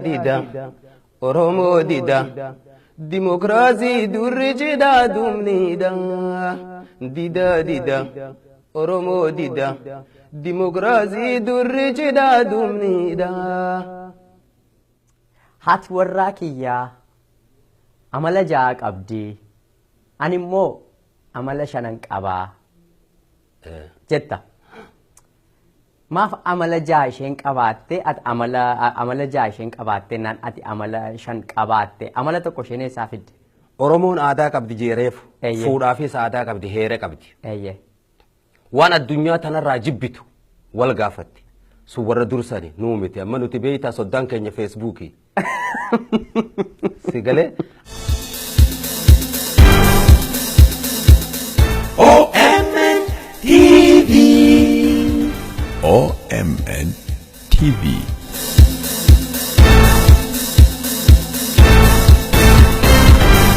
Dida Oromoo dida dimokiraasii durri cidhaa dumniidha. Dida dida Oromoo dida dimokiraasii durri cidhaa dumniidha. Haati warraa kiyyaa amala 6 qabdi. Ani immoo amala 5 qabaa jetta. Maaf amala 6 isheen qabaatte, ati amala 6 isheen qabaatte naan ati amala 5 qabaatte, amala 1 isheen eessaa fidde? Oromoon aadaa qabdi jeereef, fuudhaafis aadaa qabdi, heera qabdi. Waan addunyaa tanarraa jibbitu wal gaafatti. Sun warra dursani nuu miti. Amma nuti beektaa soddaan keenya Feesbuukii. Si galee? OMN TV. OMN TV.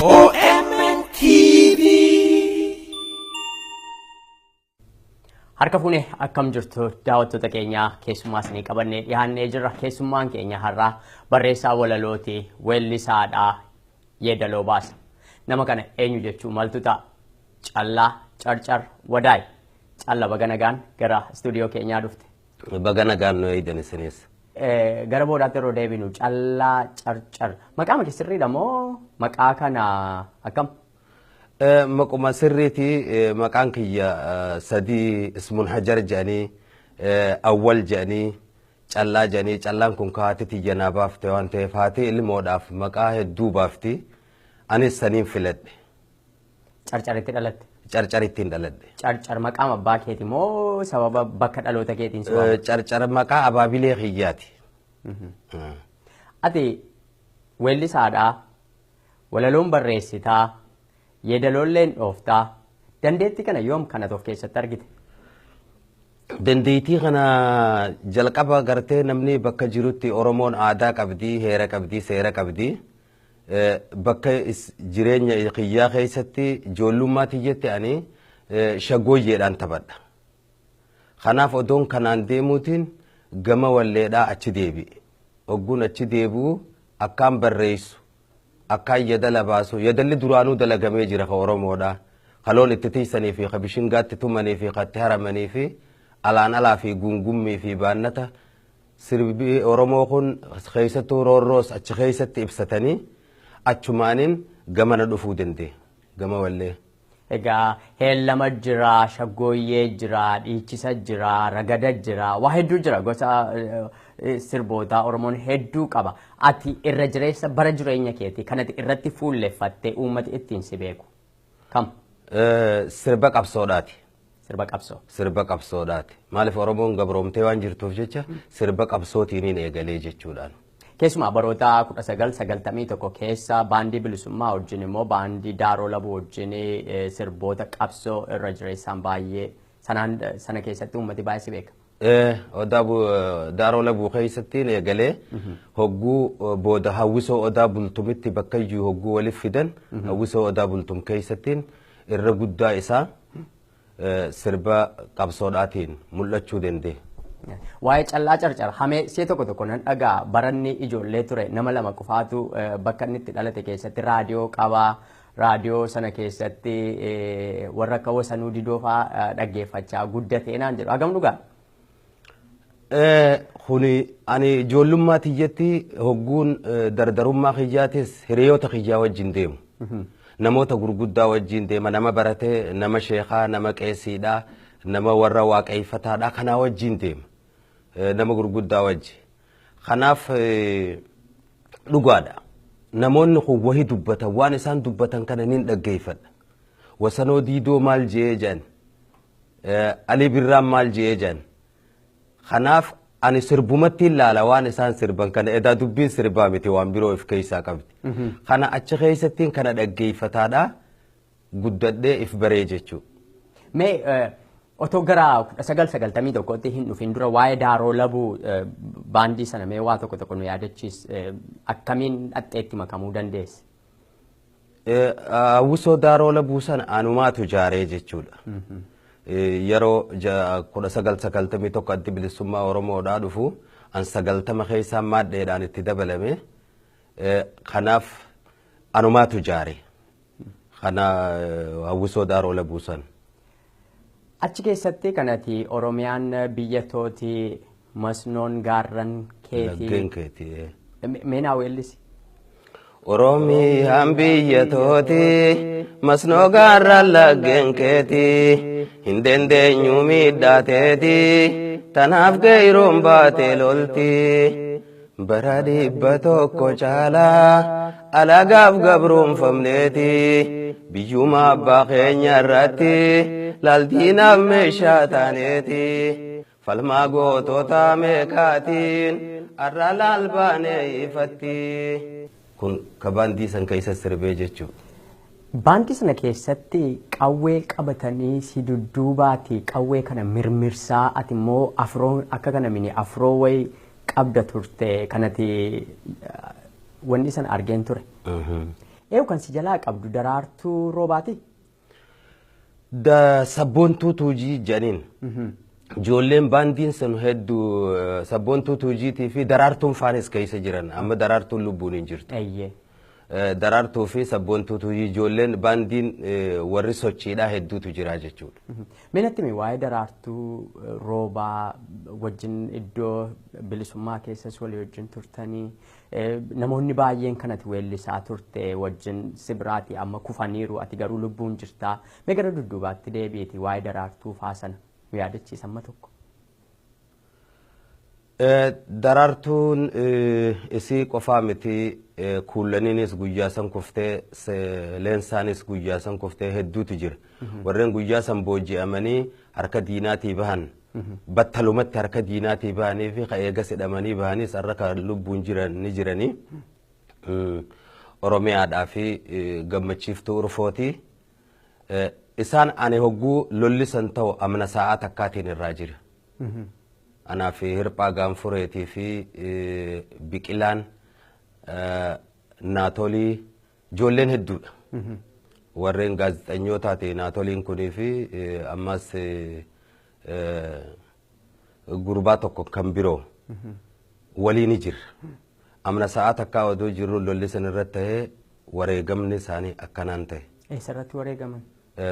OMN TV. Harka fuunee akkam jirtu daawwattoota keenyaa, keessummaa isinii qabannee dhiyaannee jirra. Keessummaan keenya har'aa barreessaa walalooti, weellisaadhaa, yeedaloo baasa. Nama kana eenyu jechuu maltu ta'a? Callaa Carcar Wadaay. Calla, baga nagaan gara istuudiyoo keenyaa dhufte. Baga nagaan nu eeydan isinis. Gara boodaatti yeroo deebinu Callaa Carcar. Maqaa kee sirriidha moo maqaa kana akkam? Maquma sirriiti. Maqaan kiyya sadii Ismun Hajar jedhanii, Awwal jedhanii, Callaa jedhanii. Callaan kun haati tiyya naa baafte waan ta'eef, haati ilmoodhaaf maqaa hedduu baafti. Anis saniin filadhe. Carcaritti dhalatte? Carcarittiin dhaladhe. Carcar maqaa abbaa keeti moo sababa bakka dhaloota keetiin si waamamu? Carcar maqaa abaabilee kiyyaati. Ati weellisaadhaa, walaloon barreessitaa, yeedaloolleen dhooftaa, dandeettii kana yoom kanatu of keessatti argite? Dandeettii kana jalqaba gartee namni bakka jirutti Oromoon aadaa qabdi, heera qabdi, seera qabdi. Bakka jireenya kiyyaa keessatti ijoollummaa tiyyatti ani shagooyyeedhaan taphadha. Kanaaf odoon kanaan deemuutiin gama walleedhaa achi deebi'e. Hogguun achi deebi'u akkaan barreessu, akkaan yadala baasu, yadalli duraanuu dalagamee jira ka Oromoodha. Kaloon itti tiisanii fi ka bishingaatti tumanii fi ka itti haramanii fi alaan alaa fi gungummii fi baannata sirbi Oromoo kun keessattuu roorroos achi keessatti ibsatanii achumaaniin gamana dhufuu danda'e. Gama wallee. Egaa heellama jira, shaggooyyee jira, dhiichisa jira, ragada jira, waa hedduu jira, gosa sirbootaa Oromoon hedduu qaba. Ati irra jireessa bara jireenya keetii kanati irratti fuulleffattee uummati ittiin si beeku. Kam? Sirba qabsoodhaati. Sirba qabsoo. Sirba qabsoodhaati. Maaliif Oromoon gabroomtee waan jirtuuf jecha sirba qabsootiin eegalee jechuudhaan. Keessumaa baroota 1991 keessa baandii bilisummaa wajjin immoo baandii Daaroo Labuu wajjin sirboota qabsoo irra jireessaan baay'ee sanaan sana keessatti uummati baay'ee si beeka. Odaa Daaroo Labuu keessatti eegalee hogguu booda hawwisoo Odaa Bultumitti bakka iyyuu hogguu waliif fidan, hawwisoo Odaa Bultum keessattiin irra guddaa isaa sirba qabsoodhaatiin mul'achuu danda'e. Waa'ee Callaa Carcar hamee si'a tokko tokko nan dhagaa. Baranni ijoollee ture nama lama qofaatu bakka inni itti dhalate keessatti raadiyoo qabaa. Raadiyoo sana keessatti warra akka Wasanuu Didoo fa'aa dhaggeeffachaa guddatee naan jedhu. Hagam dhugaa? Kuni ani ijoollummaa tiyyatti hogguun dardarummaa kiyyaatis hiriyoota kiyyaa wajjin deemu. Namoota gurguddaa wajjin deema, nama baratee, nama sheekaa, nama qeesiidhaa, nama warra waaqeeffataadhaa kanaa wajjin deema. Nama gurguddaa wajji. Kanaaf dhugaadha. Namoonni kun wahii dubbatan, waan isaan dubbatan kana nin dhaggeeffadha. Wasanoo Diidoo maal je'ee jedhan. Alii Birraan maal je'ee jedhan. Kanaaf ani sirbumatti ilaala waan isaan sirban kana, edaa dubbiin sirbaa miti, waan biroo of keessaa qabdi. Kana achi keessattiin kana dhaggeeffataadha guddadhee if baree jechuudha. Mee Otoo gara 1991tti hin dhufin dura waa'ee Daaroo Labuu baandii sana mee waa tokko tokko nu yaadachiis, akkamiin dhaxxeetti makamuu dandeesse? Hawwisoo Daaroo Labuu sana anumaatu ijaaree jechuudha. Yeroo 1991 Addi Bilisummaa Oromoodhaa dhufu an 90 keessaa maadheedhaan itti dabalame. Kanaaf anumaatu ijaare. Kana hawwisoo Daaroo Labuu sana. Achi keessatti kanati Oromiyaan biyya tooti, masnoon gaarran keetii. Laggeen keetii. Mee naa weellisi. Oromiyaan biyya tooti, masnoo gaarran laggeen keetii, hin dandeenyu miidhaa teeti, tanaaf geeyiroon baate lolti. Bara 100 caalaa alagaaf gabroonfamneeti, biyyuma abbaa keenya irratti laaldiinaaf meeshaa taaneeti. Falmaa gootota meeqaatiin har'a laal baanee ifatti. Kun ka baandii san keessa sirbee jechuudha. Baandii sana keessatti qawwee qabatanii si dudduubaati qawwee kana mirmirsaa, ati immoo afroo akka kana mini afroo wayii qabda turte kanati wanni sana argeen ture. Eewu kan si jalaa qabdu Daraartuu Roobaati? Sabboontuu Tuujii jedhaniin. Ijoolleen baandiin sun hedduu, Sabboontuu Tuujiitii fi Daraartuun faanis keessa jiran. Amma Daraartuun lubbuun hin jirtu. Daraartuu fi Sabboontuu Tuujii, ijoolleen baandiin warri sochiidhaa hedduutu jira jechuudha. Mee natti himi, waa'ee Daraartuu Roobaa wajjin iddoo bilisummaa keessas walii wajjin turtanii, namoonni baay'een kanatti weellisaa turte wajjin sibiraati amma kufaniiru, ati garuu lubbuun jirtaa. Mee gara dudduubaatti deebi'eeti waa'ee Daraartuu faa sana nu yaadachiisa amma tokko. Daraartuun isii qofaa miti, kuullaniinis guyyaa san kuftee, leensaanis guyyaa san kuftee, hedduutu jira. Warreen guyyaa san booji'amanii harka diinaatii bahan, battalumatti harka diinaatii bahanii fi ka eegas hidhamanii bahanis har'a kan lubbuun jiran ni jiranii. Oromiyaadhaa fi Gammachiiftuu Urfooti. Isaan ani hogguu lolli san ta'u amna sa'aa takkaatiin irraa jira. Anaa fi Hirphaa Gaanfureetii fi Biqilaan Naatolii, ijoolleen hedduudha. Warreen gaazexeessootaati Naatoliin kunii fi ammas gurbaa tokko kan biroo waliin jirra. Amna sa'aa takkaa oduu jirru lolli san irratti ta'ee wareegamni isaanii akkanaan ta'e. Eessarratti wareegaman?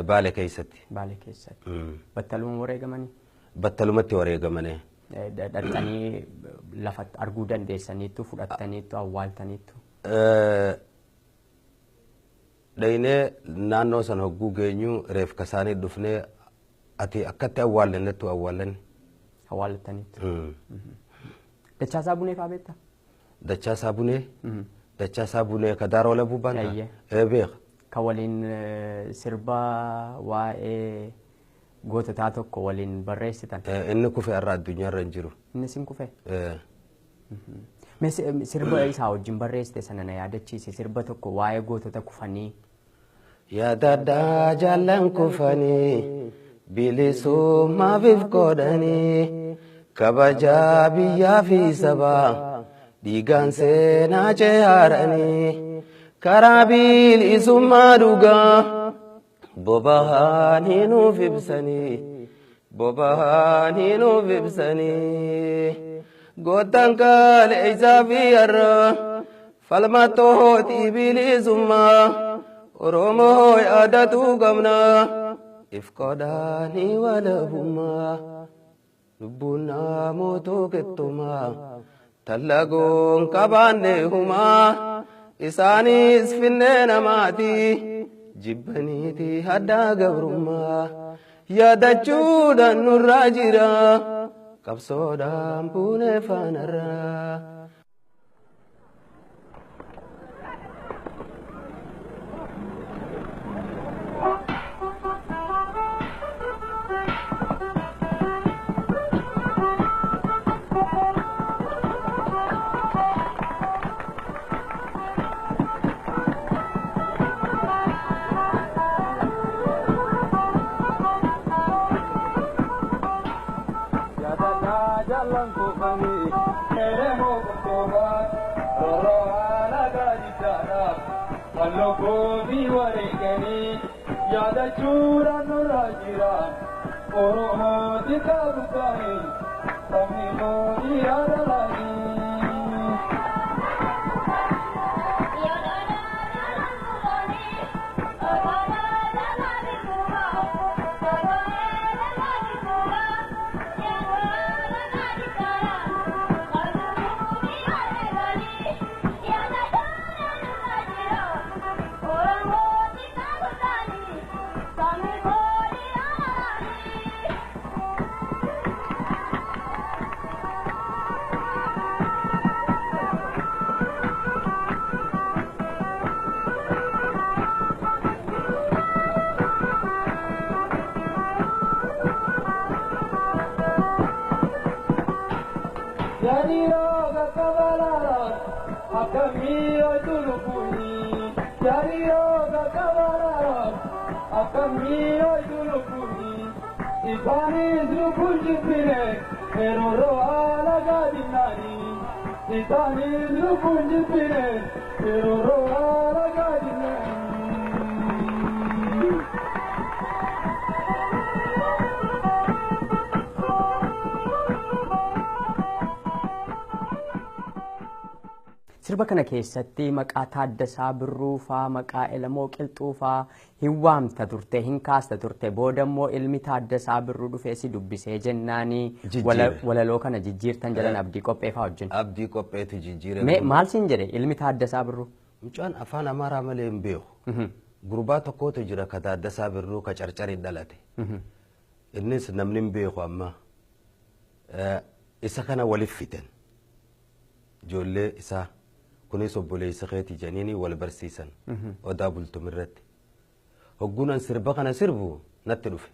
Baale keessatti. Baale keessatti. Battaluma wareegamanii? Battalumatti wareegamanii. Dhaqxanii lafa arguu dandeessaniittu, fudhattaniittu, awwaaltaniittu? Dhaynee naannoo sana hogguu geenyu reefka isaanii dhufnee ati akkatti awwaallanettu awwaallanni. Awwaallattaniittu. Dachaasaa Bunee fa'aa beektaa? Dachaasaa Bunee? Dachaasaa Bunee ka Daaroo Labuu baanta? Ee, beeka. Kan waliin sirba waa'ee goototaa tokko waliin barreessitan. Inni kufe, har'a addunyaarra hin jiru. Inni sin kufe? Mee sirba isaa wajjin barreessite sana na yaadachiise, sirba tokko waa'ee gootota kufanii. Yaadadhaa jaallan kufanii bilisummaaf if godhanii, kabajaa biyyaa fi sabaa dhiigaan seenaa ceehaaranii, karaa bilisummaa dhugaa boba'anii nuuf ibsanii, boba'anii nuuf ibsanii. Gootaan kaleessaa fi har'a falmattooti bilisummaa Oromoo yaadatu qabna if qodhaanii walabummaa. Lubbuun namootuu qixxumaa tallagoon qabaanne humaa, isaanis finnee namaati jibbaniiti haddaa gabrummaa yaadachuudhaan nurraa jira qabsoodhaan buunee faanarraa. Jaallan kufanii Elemoo Qilxuufaa roorroo haala gaadiddaadhaaf kan lubbuu fi wareeganii yaadachuudhaan nurra jira. Oromoo xiqqaa guddaanii sabni koo dhiiraa dhalaanii. Yarirooga kabalaaraan akkamii oytulukuni. Yarirooga kabalaaraan akkamii oytulukuni. Isaanis lubbuun jibbine yeroo haala gaadinnaani. Isaanis lubbuun jibbine yeroo haala gaadinnaani. Sirba kana keessatti maqaa Taaddasaa Birruu faa, maqaa Elemoo Qilxuu faa hin waamta turte, hin kaasta turte. Booda immoo ilmi Taaddasaa Birruu dhufee si dubbisee jennaanii Jijjiire. Walaloo kana jijjiirtan jedhan Abdii Qophee faa wajjin. Abdii Qopheetu jijjiire. Mee maal siin jedhe ilmi Taaddasaa Birruu? Mucaan afaan Amaaraa malee hin beeku. Gurbaa tokkotu jira ka Taaddasaa Birruu ka Carcarii dhalate. Innis namni hin beeku amma. Isa kana waliif fidan. Ijoollee isaa kunis obboleessa keetii jedhanii wal barsiisan Odaa Bultum irratti. Hogguun an sirba kana sirbu natti dhufe.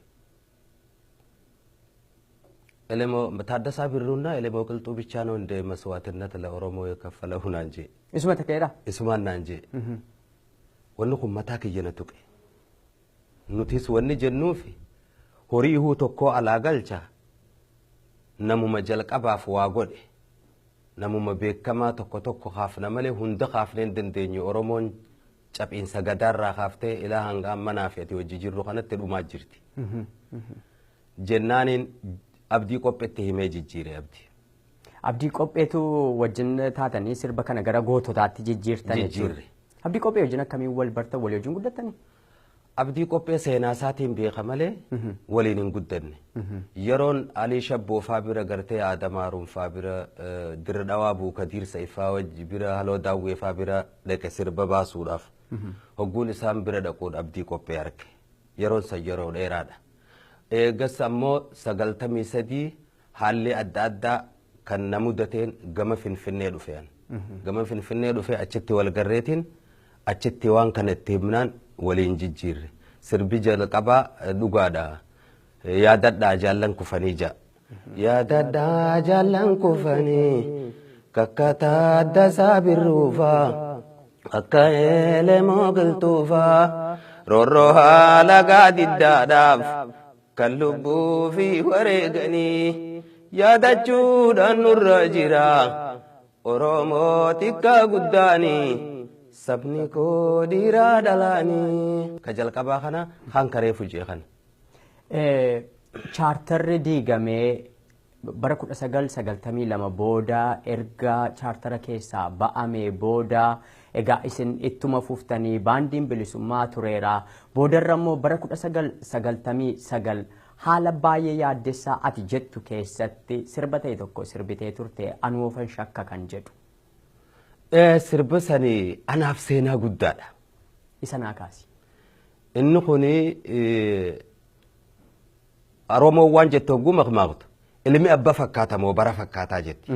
Elemoo Taaddasaa Birruunna Elemoo Qilxuu ብቻ ነው እንደ መስዋዕትነት ለኦሮሞ የከፈለው ናን jee. Isuma ta'eedha. Isumaan naan jee. Wanni kun mataa kiyya na tuqe. Nutis wanni jennuufi horii huu tokkoo alaa galcha namuma jalqabaaf waa godhe namuma beekamaa tokko tokko kaafna malee hunda kaafnee hin dandeenyu. Oromoon caphiinsa gadaarraa kaaftee ilaa hanga amma naaf ati hojii jirru kanatti dhumaa jirti. Jennaaniin Abdii Qopheetti himee jijjiire Abdii. Abdii Qopheetu wajjin taatanii sirba kana gara goototaatti jijjiirtan jechuudha. Jijjiirre. Abdii Qophee wajjin akkamiin wal bartan, walii wajjin guddattanii? Abdii Qophee seenaa isaatiin beeka malee waliin hin guddanne. Yeroon Alii Shabboo faa bira gartee Aadamaa Ruunfaa bira Dirra Dhawaa Buukadiir Sa'iffaa wajji bira Haloo Daawwee faa bira dhaqe sirba baasuudhaaf. Hogguun isaan bira dhaquun Abdii Qophee arge. Yeroon san yeroo dheeraadha. Eegas ammoo 93 haalli adda addaa kan na mudateen gama Finfinnee dhufeen. Gama Finfinnee dhufee achitti wal garreetiin achitti waan kana itti himnaan waliin jijjiirre. Sirbi jalqabaa dhugaadha. Yaadadhaa jaallan kufanii ja'a. Yaadadhaa jaallan kufanii kakka Taaddasaa Birruufaa akka Elemoo Qilxuufaa roorroo haala gaadiddaadhaaf kan lubbuu fi wareeganii yaadachuudhaan nurra jira. Oromoo xiqqaa guddaanii sabni koo dhiiraa dhalaanii. Ka jalqabaa kana kan karee fujee kana. Chaartarri diigamee bara 1992 booda erga chaartara keessaa ba'amee booda egaa isin ittuma fuftanii baandiin bilisummaa tureera. Boodarra immoo bara 1999 haala baay'ee yaaddessaa ati jettu keessatti sirba ta'e tokko sirbitee turte, anuufan shakka kan jedhu. Sirba sanii anaaf seenaa guddaadha. Isa naa kaasi. Inni kuni Oromoon waan jette hogguu maqmaaqtu ilmi abbaa fakkaata moo bara fakkaataa jetti.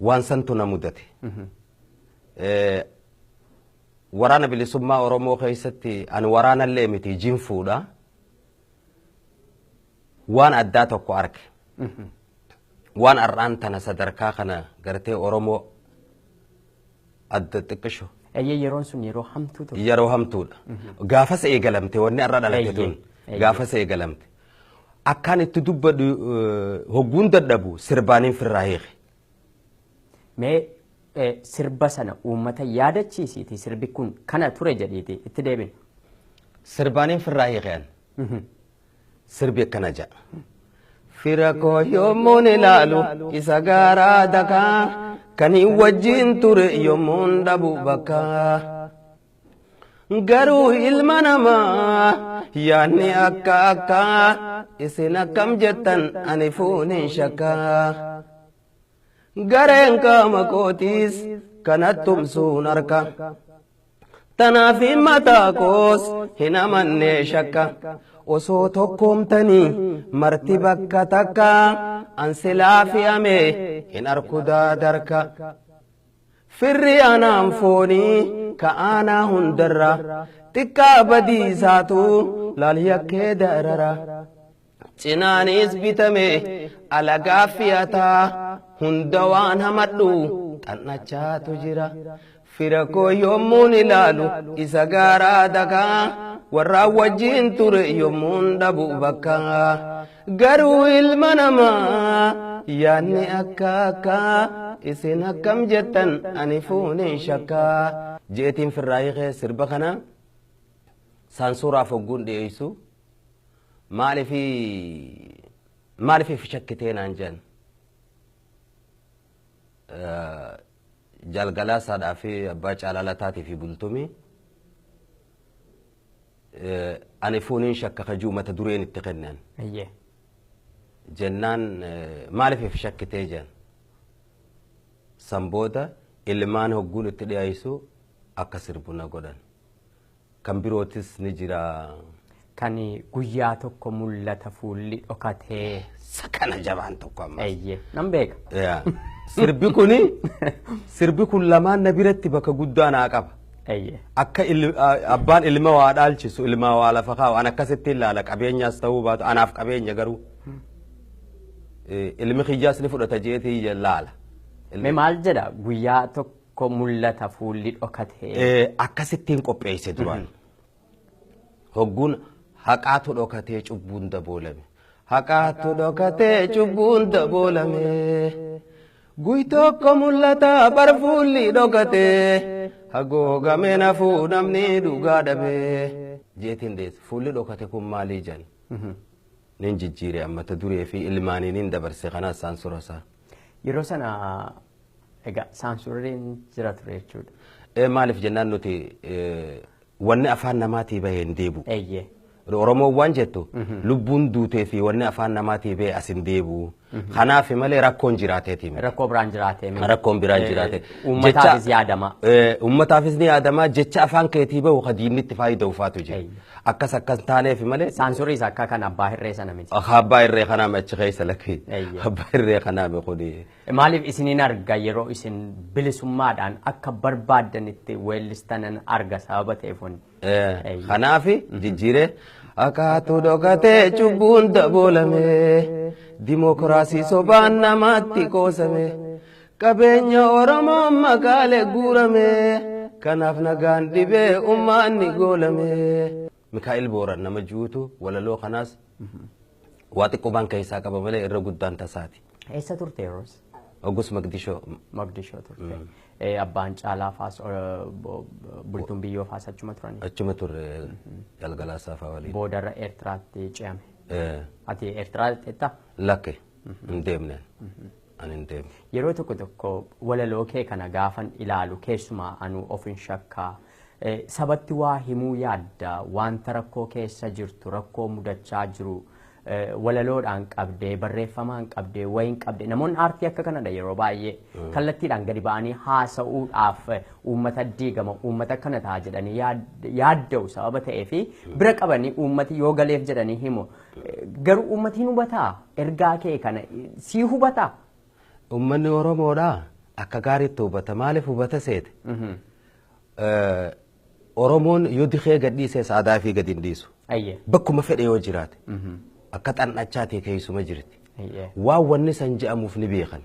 Waan santu na mudate. Waraana bilisummaa Oromoo keessatti ani waraanallee miti jinfuudha. Waan addaa tokko arge. Waan har'aan tana sadarkaa kana gartee Oromoo adda xiqqisho. Eeyyee, yeroon sun yeroo hamtuu ture. Yeroo hamtuudha. Gaafas eegalamte wanni har'a dhalate tun. Eeyyee. Gaafas eegalamte. Akkaan itti dubbadhu hogguun dadhabu sirbaaniin firraa hiike. Mee sirba sana uummata yaadachiisiiti, sirbi kun kana ture jedhiiti itti deebina. Sirbaaniin firraa hiike an. Sirbi akkana jedha. Fira koo yommuun ilaalu isa gaaraa dakaa kan hin wajjin ture yommuun dhabu bakka. Garuu ilma namaa yaadni akka akka isin akkam jettan ani fuuniin shakkaa. Gareen qaama kootiis kanattumsuun harka. Tanaaf mataa koos hin amanne shakka. Osoo tokkoomtanii marti bakka takka an silaa fe'ame hin arku daadarka. Firri anaan foonii ka aanaa hundarra xiqqaa badiisaatu laal yakkee darara. Cinaanis bitame alagaa fi'ataa hunda waan hamadhu xannachaatu jira. Fira koo yommuun ilaalu isa gaaraa dakaa warraa wajjin ture yommuun dhabu bakka. Garuu ilma namaa yaadni akka akka isin akkam jettan ani fuuniin shakkaa. Jeetiin firraa hiikee sirba kana saansuuraaf hogguun dhiyeessu maaliif shakkitee naan jedhan. Jalgalaa saadhaa fi abbaa caalaa lataatii fi bultumii ani fuuniin shakka kajuu mata dureen itti kennan. Jennaan maaliif shakkitee jedhan. San booda ilmaan hogguun itti dhiyeessu akka sirbu na godhan. Kan birootis ni jira. Kan guyyaa tokko mul'ata fuulli dhokatee. Sakana jabaan tokko ammas. Nan beeka. Sirbi kuni sirbi kun lamaan na biratti bakka guddaa naa qaba. Akka abbaan ilma waa dhaalchisu ilma waa lafa kaa'u an akkasitti ilaala, qabeenyaas ta'uu baatu anaaf qabeenya garuu. Ilmi kiyyaas ni fudhata jeetii laala. Mee maal jedha guyyaa tokko mul'ata fuulli dhokatee? Akkasittiin qopheesse duraan. Hogguun haqaatu dhokatee cubbuun daboolame. Haqaatu dhokatee cubbuun daboolame. Guy tokko mul'ata bar fuulli dhokatee. Hagoogame nafuu namni dhugaa dhabe. Jeetiin deesse fuulli dhokate kun maalii jedhan. Nin jijjiire ammata duree fi ilmaanii nin dabarse kanaas saansura isaa. Yeroo sana egaa saansurriin jira ture jechuudha. Maaliif jennaan nuti wanni afaan namaatii bahee hin deebi'u. Oromoon waan jettu lubbuun duutee fi wanni afaan namaatii bahee as hin deebi'u. Kanaaf malee rakkoon jiraateeti. Rakkoo biraan jiraatee. Rakkoon biraan jiraate. Uummataafis yaadama. Uummataafis ni yaadama, jecha afaan keetii bahu ka diinni itti faayidaa ufaatu jira. Akkas akkas taaneef malee. Saansurriis akka kan abbaa hirree sana miti. Abbaa hirree kanaa achi keessa lakkee. Abbaa hirree kanaa kuni. Maaliif isiniin arga yeroo isin bilisummaadhaan akka barbaaddanitti weellistanan arga sababa ta'eef wanni. Kanaaf jijjiiree akaatu dhokatee cubbuun daboolame. Dimokiraasii sobaan namaatti qoosame. Qabeenya Oromoo magaalee guurame. Kanaaf nagaan dhibee uummanni goolame. Mikaa'el Booran nama juutu walaloo kanaas waa xiqqoo baan keessaa qaba malee irra guddaan tasaati. Eessa turte yeroos? Ogus Magdishoo. Magdishoo turte. Abbaan caalaa faas bultuun biyyoo faas achuma turani. Achuma turre galgalaa saafaa waliin. Boodarra Eertiraatti ce'ame. Ati Eertiraa dhaqxeettaa? Lakke hin deemne. Ani hin deemne. Yeroo tokko tokko walaloo kee kana gaafan ilaalu keessumaa anuu of hin shakkaa. Sabatti waa himuu yaadda, wanta rakkoo keessa jirtu, rakkoo mudachaa jiru walaloodhaan qabdee, barreeffamaan qabdee, wayiin qabdee. Namoonni aartii akka kanadha yeroo baay'ee kallattiidhaan gadi ba'anii haasa'uudhaaf uummata diigama, uummata kana ta'a jedhanii yaadda'u sababa ta'ee fi bira qabanii uummati yoo galeef jedhanii himu. Garuu uummati hin hubataa? Ergaa kee kana sii hubataa? Uummanni Oromoodhaa akka gaariitti hubata. Maaliif hubata seete? Oromoon yoo dikee gadhiisee saadaa fi gadi hin dhiisu. Bakkuma fedhe yoo jiraate. Akka xannachaatee keessuma jirti. Waan wanni san je'amuuf ni beekan.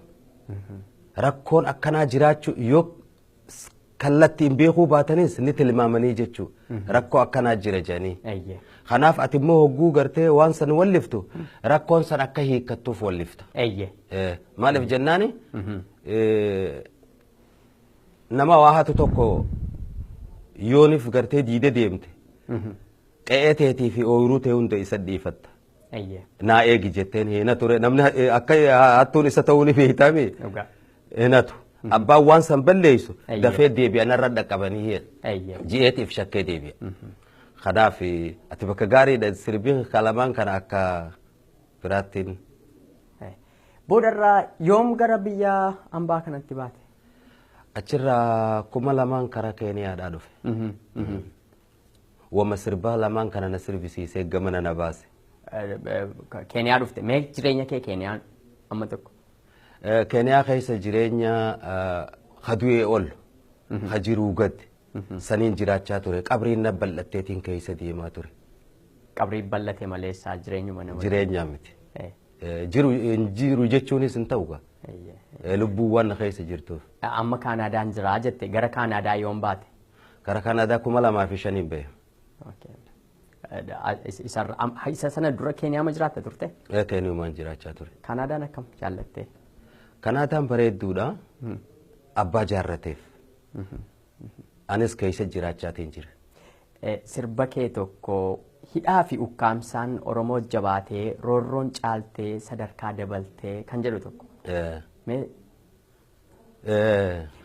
Rakkoon akkanaa jiraachuu yoo Kallattiin beekuu baatanis ni tilmaamanii jechuudha. Rakkoo akkanaa jira jedhanii. Kanaaf ati immoo hogguu gartee waan san walliftu rakkoon san akka hiikkattuuf wallifta. Maaliif jennaani nama waa hatu tokko yoonif gartee diide deemte qe'ee teetii fi ooyiruu tee hunda isa dhiifatta. Naa eegi jetteen hina ture namni akka hattuun isa ta'uu ni beektami. Hinatu. Abbaan waan san balleessu dafee deebi'an irra dhaqqabanii ji'eetiif shakkee deebi'a. Kanaaf ati bakka gaariidha sirbiin kalamaan kana akka biraattiin. Boodarraa yoom gara biyya ambaa kanatti baate? Achirraa 2000 karaa Keeniyaadhaa dhufe. Wama sirbaa lamaan kana na sirbisiisee gamana na baase. Keeniyaa dhufte. Mee jireenya kee Keeniyaan amma tokko? Keeniyaa keessa jireenya hadu'ee ol hajiruu gad saniin jiraachaa ture. Qabriin na bal'atteetiin keessa deemaa ture. Qabrii bal'ate maleessaa jireenyuma nama. Jireenyaa miti. Jiru jechuunis hin ta'u gaa. Lubbuuwwan keessa jirtuuf. Amma Kaanaadaan jiraa jette gara Kaanaadaa yoom baate? Gara Kaanaadaa 2005 bahe. Isa sana dura Keeniyaa ma jiraatta turte? Keeniyumaan jiraachaa ture. Kaanaadaan akkam jaallattee? Kaanaadaan bareedduudha. Abbaa jaarrateef. Anis keessa jiraachaatiin jira. Sirba kee tokko hidhaa fi ukkaamsaan Oromoo jabaatee roorroon caaltee sadarkaa dabaltee kan jedhu tokko.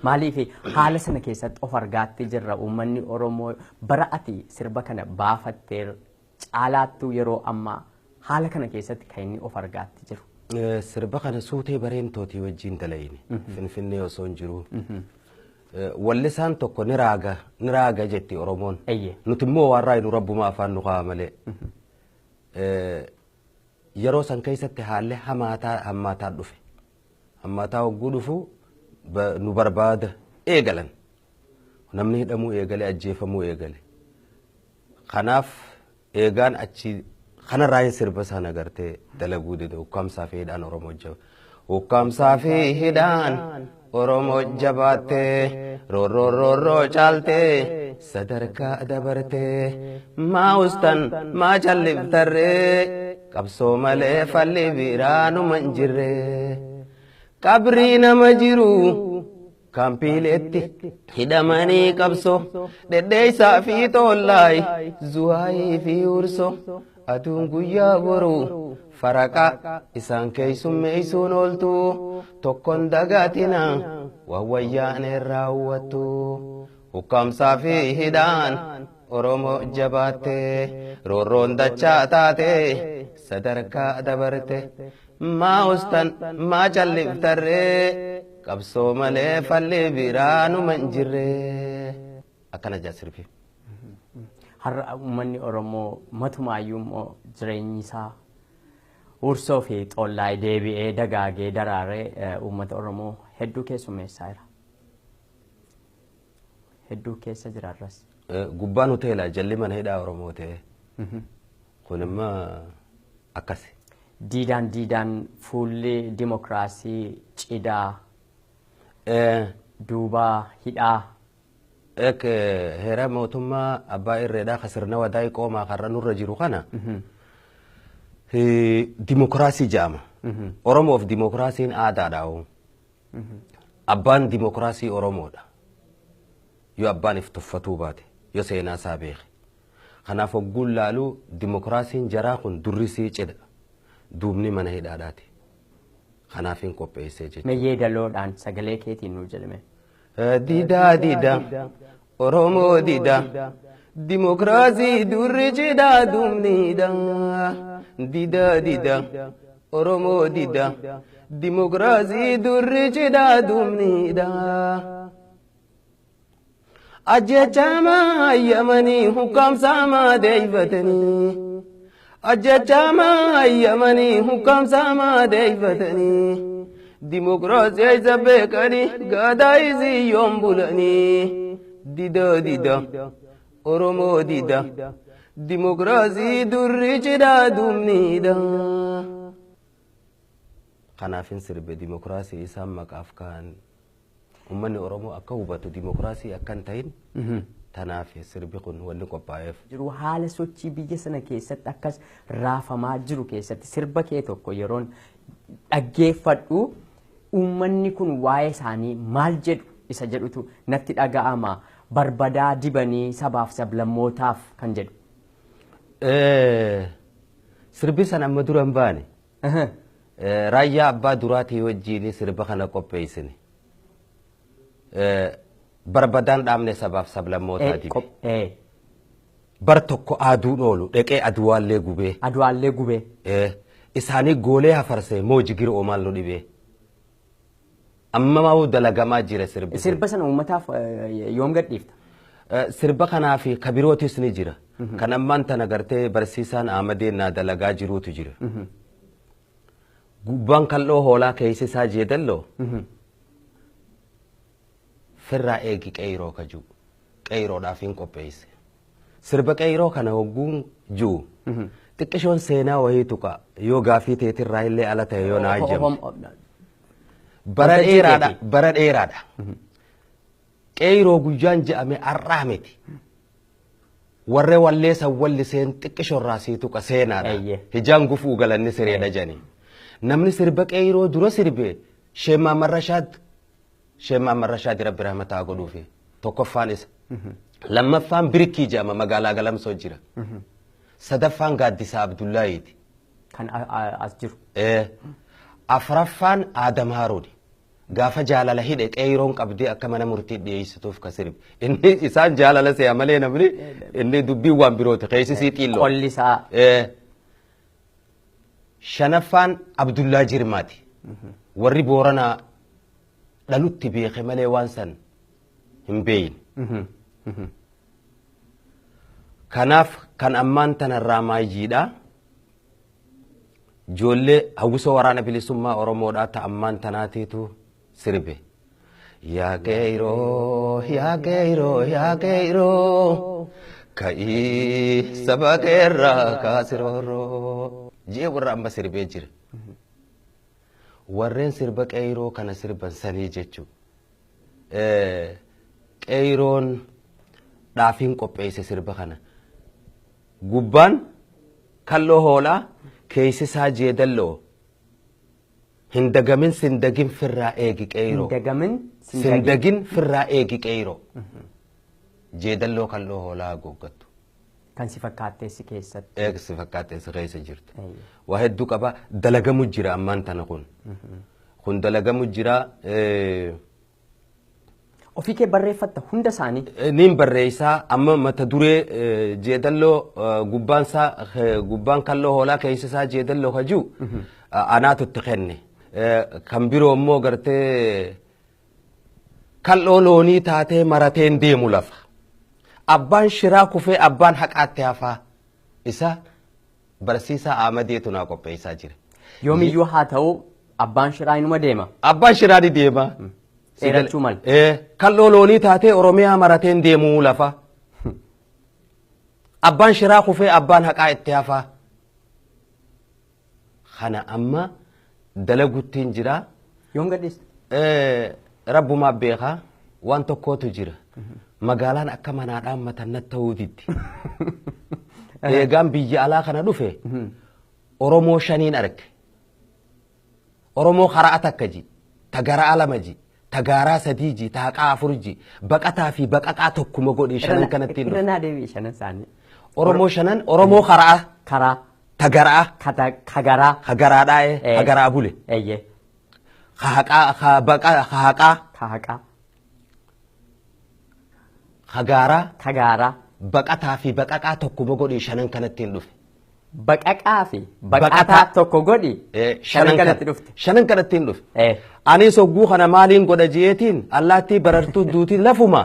Maaliif haala sana keessatti of argaatti jirra uummanni Oromoo bara ati sirba kana baafattee caalaattuu yeroo ammaa haala kana keessatti kan inni of argaatti jiru. Sirba kana suutee bareentootii wajjin dalayne Finfinnee osoo hin jiru. Wallisaan tokko ni raaga jetti Oromoon. Nuti immoo waan raayinu rabbuma afaan nu ka'a malee. Yeroo san keessatti haalli hammaataa dhufe. Hammaataa hogguu dhufu nu barbaada eegalan. Namni hidhamuu eegale ajjeefamuu eegale. Kanaaf eegaan achi kanarraa hin sirba sana gartee dalaguu dide ukkaamsaa fi hidhaan Oromoo jaba. Ukkaamsaa fi hidhaan Oromoo jabaattee roorroo roorroo caaltee sadarkaa dabartee maa ustan maa calliftarree qabsoo malee falli biraanuma hin jirree. Qabrii nama jiru kaampiileetti hidhamanii qabsoo dhedheessaa fi toollaay zuwaayii fi ursoo aduun guyyaa boruu faraqa isaan keessummeessuun ooltu tokkoon dagaatina waan wayyaan irraa hawwattu ukkaamsaa fi hidhaan Oromoo jabaattee roorroon dachaa taatee sadarkaa dabarte. Maa ustan maa calliftarree qabsoo malee falli biraanuma hin jirree. Akkana jaa sirbi. Har'a uummanni Oromoo matumaayyuu immoo jireenyi isaa ursoo fi xollaay deebi'ee dagaagee daraaree uummata Oromoo hedduu keessummeessaa jira. Hedduu keessa jira har'as. Gubbaan hoteelaa jalli mana hidhaa Oromoo ta'e. Kun immoo akkasi. Diidaan diidaan fuulli dimokiraasii cidaa duubaa hidhaa. Heera mootummaa abbaa irreedhaa ka sirna wadaa'ii qoomaa karra nurra jiru kana dimokiraasii jedhama. Oromoof dimokiraasiin aadaadha. Abbaan dimokiraasii Oromoodha. Yoo abbaan if tuffatuu baate yoo seenaa isaa beeke. Kanaaf hogguun laaluu dimokiraasiin jaraa kun durrisii cidha. Duubni mana hidhaadhaati. Kanaaf hin qopheessee jechuudha. Mee yeedaloodhaan sagalee keetiin nuu jedhame. Diidaa diidaa Oromoo diidaa dimokiraasii durri cidhaa duubniidha. Diidaa diidaa Oromoo diidaa dimokiraasii durri cidhaa duubniidha. Ajjechamaa hayyamanii hukkaamsaamaa deeyfatanii. Ajjechamaa hayyamanii hukkaamsaamaa deeyfatanii. Dimokiraasii isa beekanii gadaa isii yoom bulanii. Diida diida Oromoo diida dimokiraasii durri cidhaa duubniidha. Kanaafin sirbe dimokiraasii isaan maqaaf ka'an. Uummanni Oromoo akka hubatu dimokiraasii akka hin ta'in tanaaf sirbi kun wanni qophaa'eef. Jiru haala sochii biyya sana keessatti akkas raafamaa jiru keessatti sirba kee tokko yeroon dhaggeeffadhu uummanni kun waa'ee isaanii maal jedhu isa jedhutu natti dhaga'ama. Barbadaa dibanii sabaaf sablammootaaf kan jedhu. Sirbi san amma dura hin baane. Raayyaa abbaa duraatii wajjin sirba kana qopheessine. Barbadaan dhaabne sabaaf sablammootaa dibe. Bar tokko aduun oolu dheqee aduwaallee gubee. Aduwaallee gubee. Isaanii goolee hafarsee moo jigira oomaan nu dhibee. Amma maa'uu dalagamaa jira sirbi. Sirba sana uummataaf yoom gadhiifta? Sirba kanaa fi kabirootis ni jira. Kan ammaan tana gartee barsiisaan Ahmadeen naa dalagaa jiruutu jira. Gubbaan kal'oo hoolaa keessa isaa jeedalloo. Firraa eegi qeyroo ka jiru. Qeyroodhaaf hin qopheesse. Sirba qeyroo kana hogguun jiru. Xiqqishoon seenaa wayii tuqa yoo gaafii teetirraa illee ala ta'e yoo naa ajjamte. Bara dheeraadha. Bara dheeraadha. Qeyroo guyyaan je'ame har'aa miti. Warree walleessan walliseen xiqqishoorraa sii tuqa seenaadha. Hijaan gufuu galanni sireedha jedhani. Namni sirba qeyroo dura sirbe Sheemaa Marrashaad Sheemaa Marrashaad Rabbi rahmataa godhuufi tokkoffaan isa. Lammaffaan Birkii jedhama magaalaa Galamsoo jira. Sadaffaan Gaaddisaa Abdullaahiiti. Kan as jiru. Afraffaan Aadam Haaruuni. Gaafa jaalala hidhe qeeyroon qabdee akka mana murtii dhiyeessituuf ka sirbe. Inni isaan jaalala se'a malee namni inni dubbiin waan birooti keessisii xiilloo. Qolli isaa. Shanaffaan Abdullaa Jirmaati. Warri Booranaa dhalutti beeke malee waan san hin beeyne. Kanaaf kan ammaan tanarraa maayyiidha. Ijoollee hawwisoo waraana bilisummaa Oromoodhaa ta ammaan tanaatiitu sirbe. Yaa qeyroo, yaa qeyroo, yaa qeyroo, ka'ii saba keerraa kaasirooroo. Jee warra amma sirbee jira. Warreen sirba qeyroo kana sirban sanii jechuudha. Qeyroon dhaafiin qopheesse sirba kana. Gubbaan kalloo hoolaa keessi isaa jeedalloo. Hin dagamin sindagin firraa eegi qeyroo. Hin dagamin sindagin firraa eegi qeyroo. Jeedalloo kalloo hoolaa haguuggattu. Kan si fakkaatteessi keessatti. Eegi si fakkaatteessi keessa jirtu. Waa hedduu qaba dalagamu jira ammaan tana kun. Kun dalagamu jira. Ofii kee barreeffatta hunda isaanii? Niin barreessaa amma mata duree jeedalloo gubbaan isaa gubbaan kalloo hoolaa keessa isaa jeedalloo ka jiru anaatu itti kenne. Kan biroo immoo gartee kalloo loonii taatee marateen deemu lafa. Abbaan shiraa kufee abbaan haqaatti hafaa. Isa barsiisaa Ahmadeetu naa qopheessaa jira. Yoomiyyuu haa ta'u abbaan shiraa inuma deema. Abbaan shiraa ni deema. Dheerachuu mala. Kalloo loonii taatee Oromiyaa marateen deemuu lafa. Abbaan shiraa kufee abbaan haqaa itti hafaa. Kana amma dalaguttiin jira. Yoom gadhiista? Rabbumaa beekaa waan tokkootu jira. Magaalaan akka manaa dhaammatan natti ta'uu diddi. Eegaan biyya alaa kana dhufe Oromoo shaniin arge. Oromoo karaa takka ji, ta garaa lama ji, ta gaaraa sadii ji, ta haqaa afur ji, baqataa fi baqaqaa tokkuma godhi shanan kanatti hin Irra dhufe. naa deebi'i shanan isaanii. Oromoo shanan Oromoo karaa Karaa. ta garaa Ka garaa. ka garaadhaa ka garaa bule Eeyyee. ka haqaa ka baqa ka haqaa Ka haqaa. ka gaaraa Ka gaaraa. baqataa fi baqaqaa tokkuma godhi shanan kanatti hin dhufe. Baqaqaa fi baqataa tokko godhi shanan kanatti dhufte. Shanan kanatti hin dhufe. Anis hogguu kana maaliin godha jeetiin allaattii barartuu duutii lafuma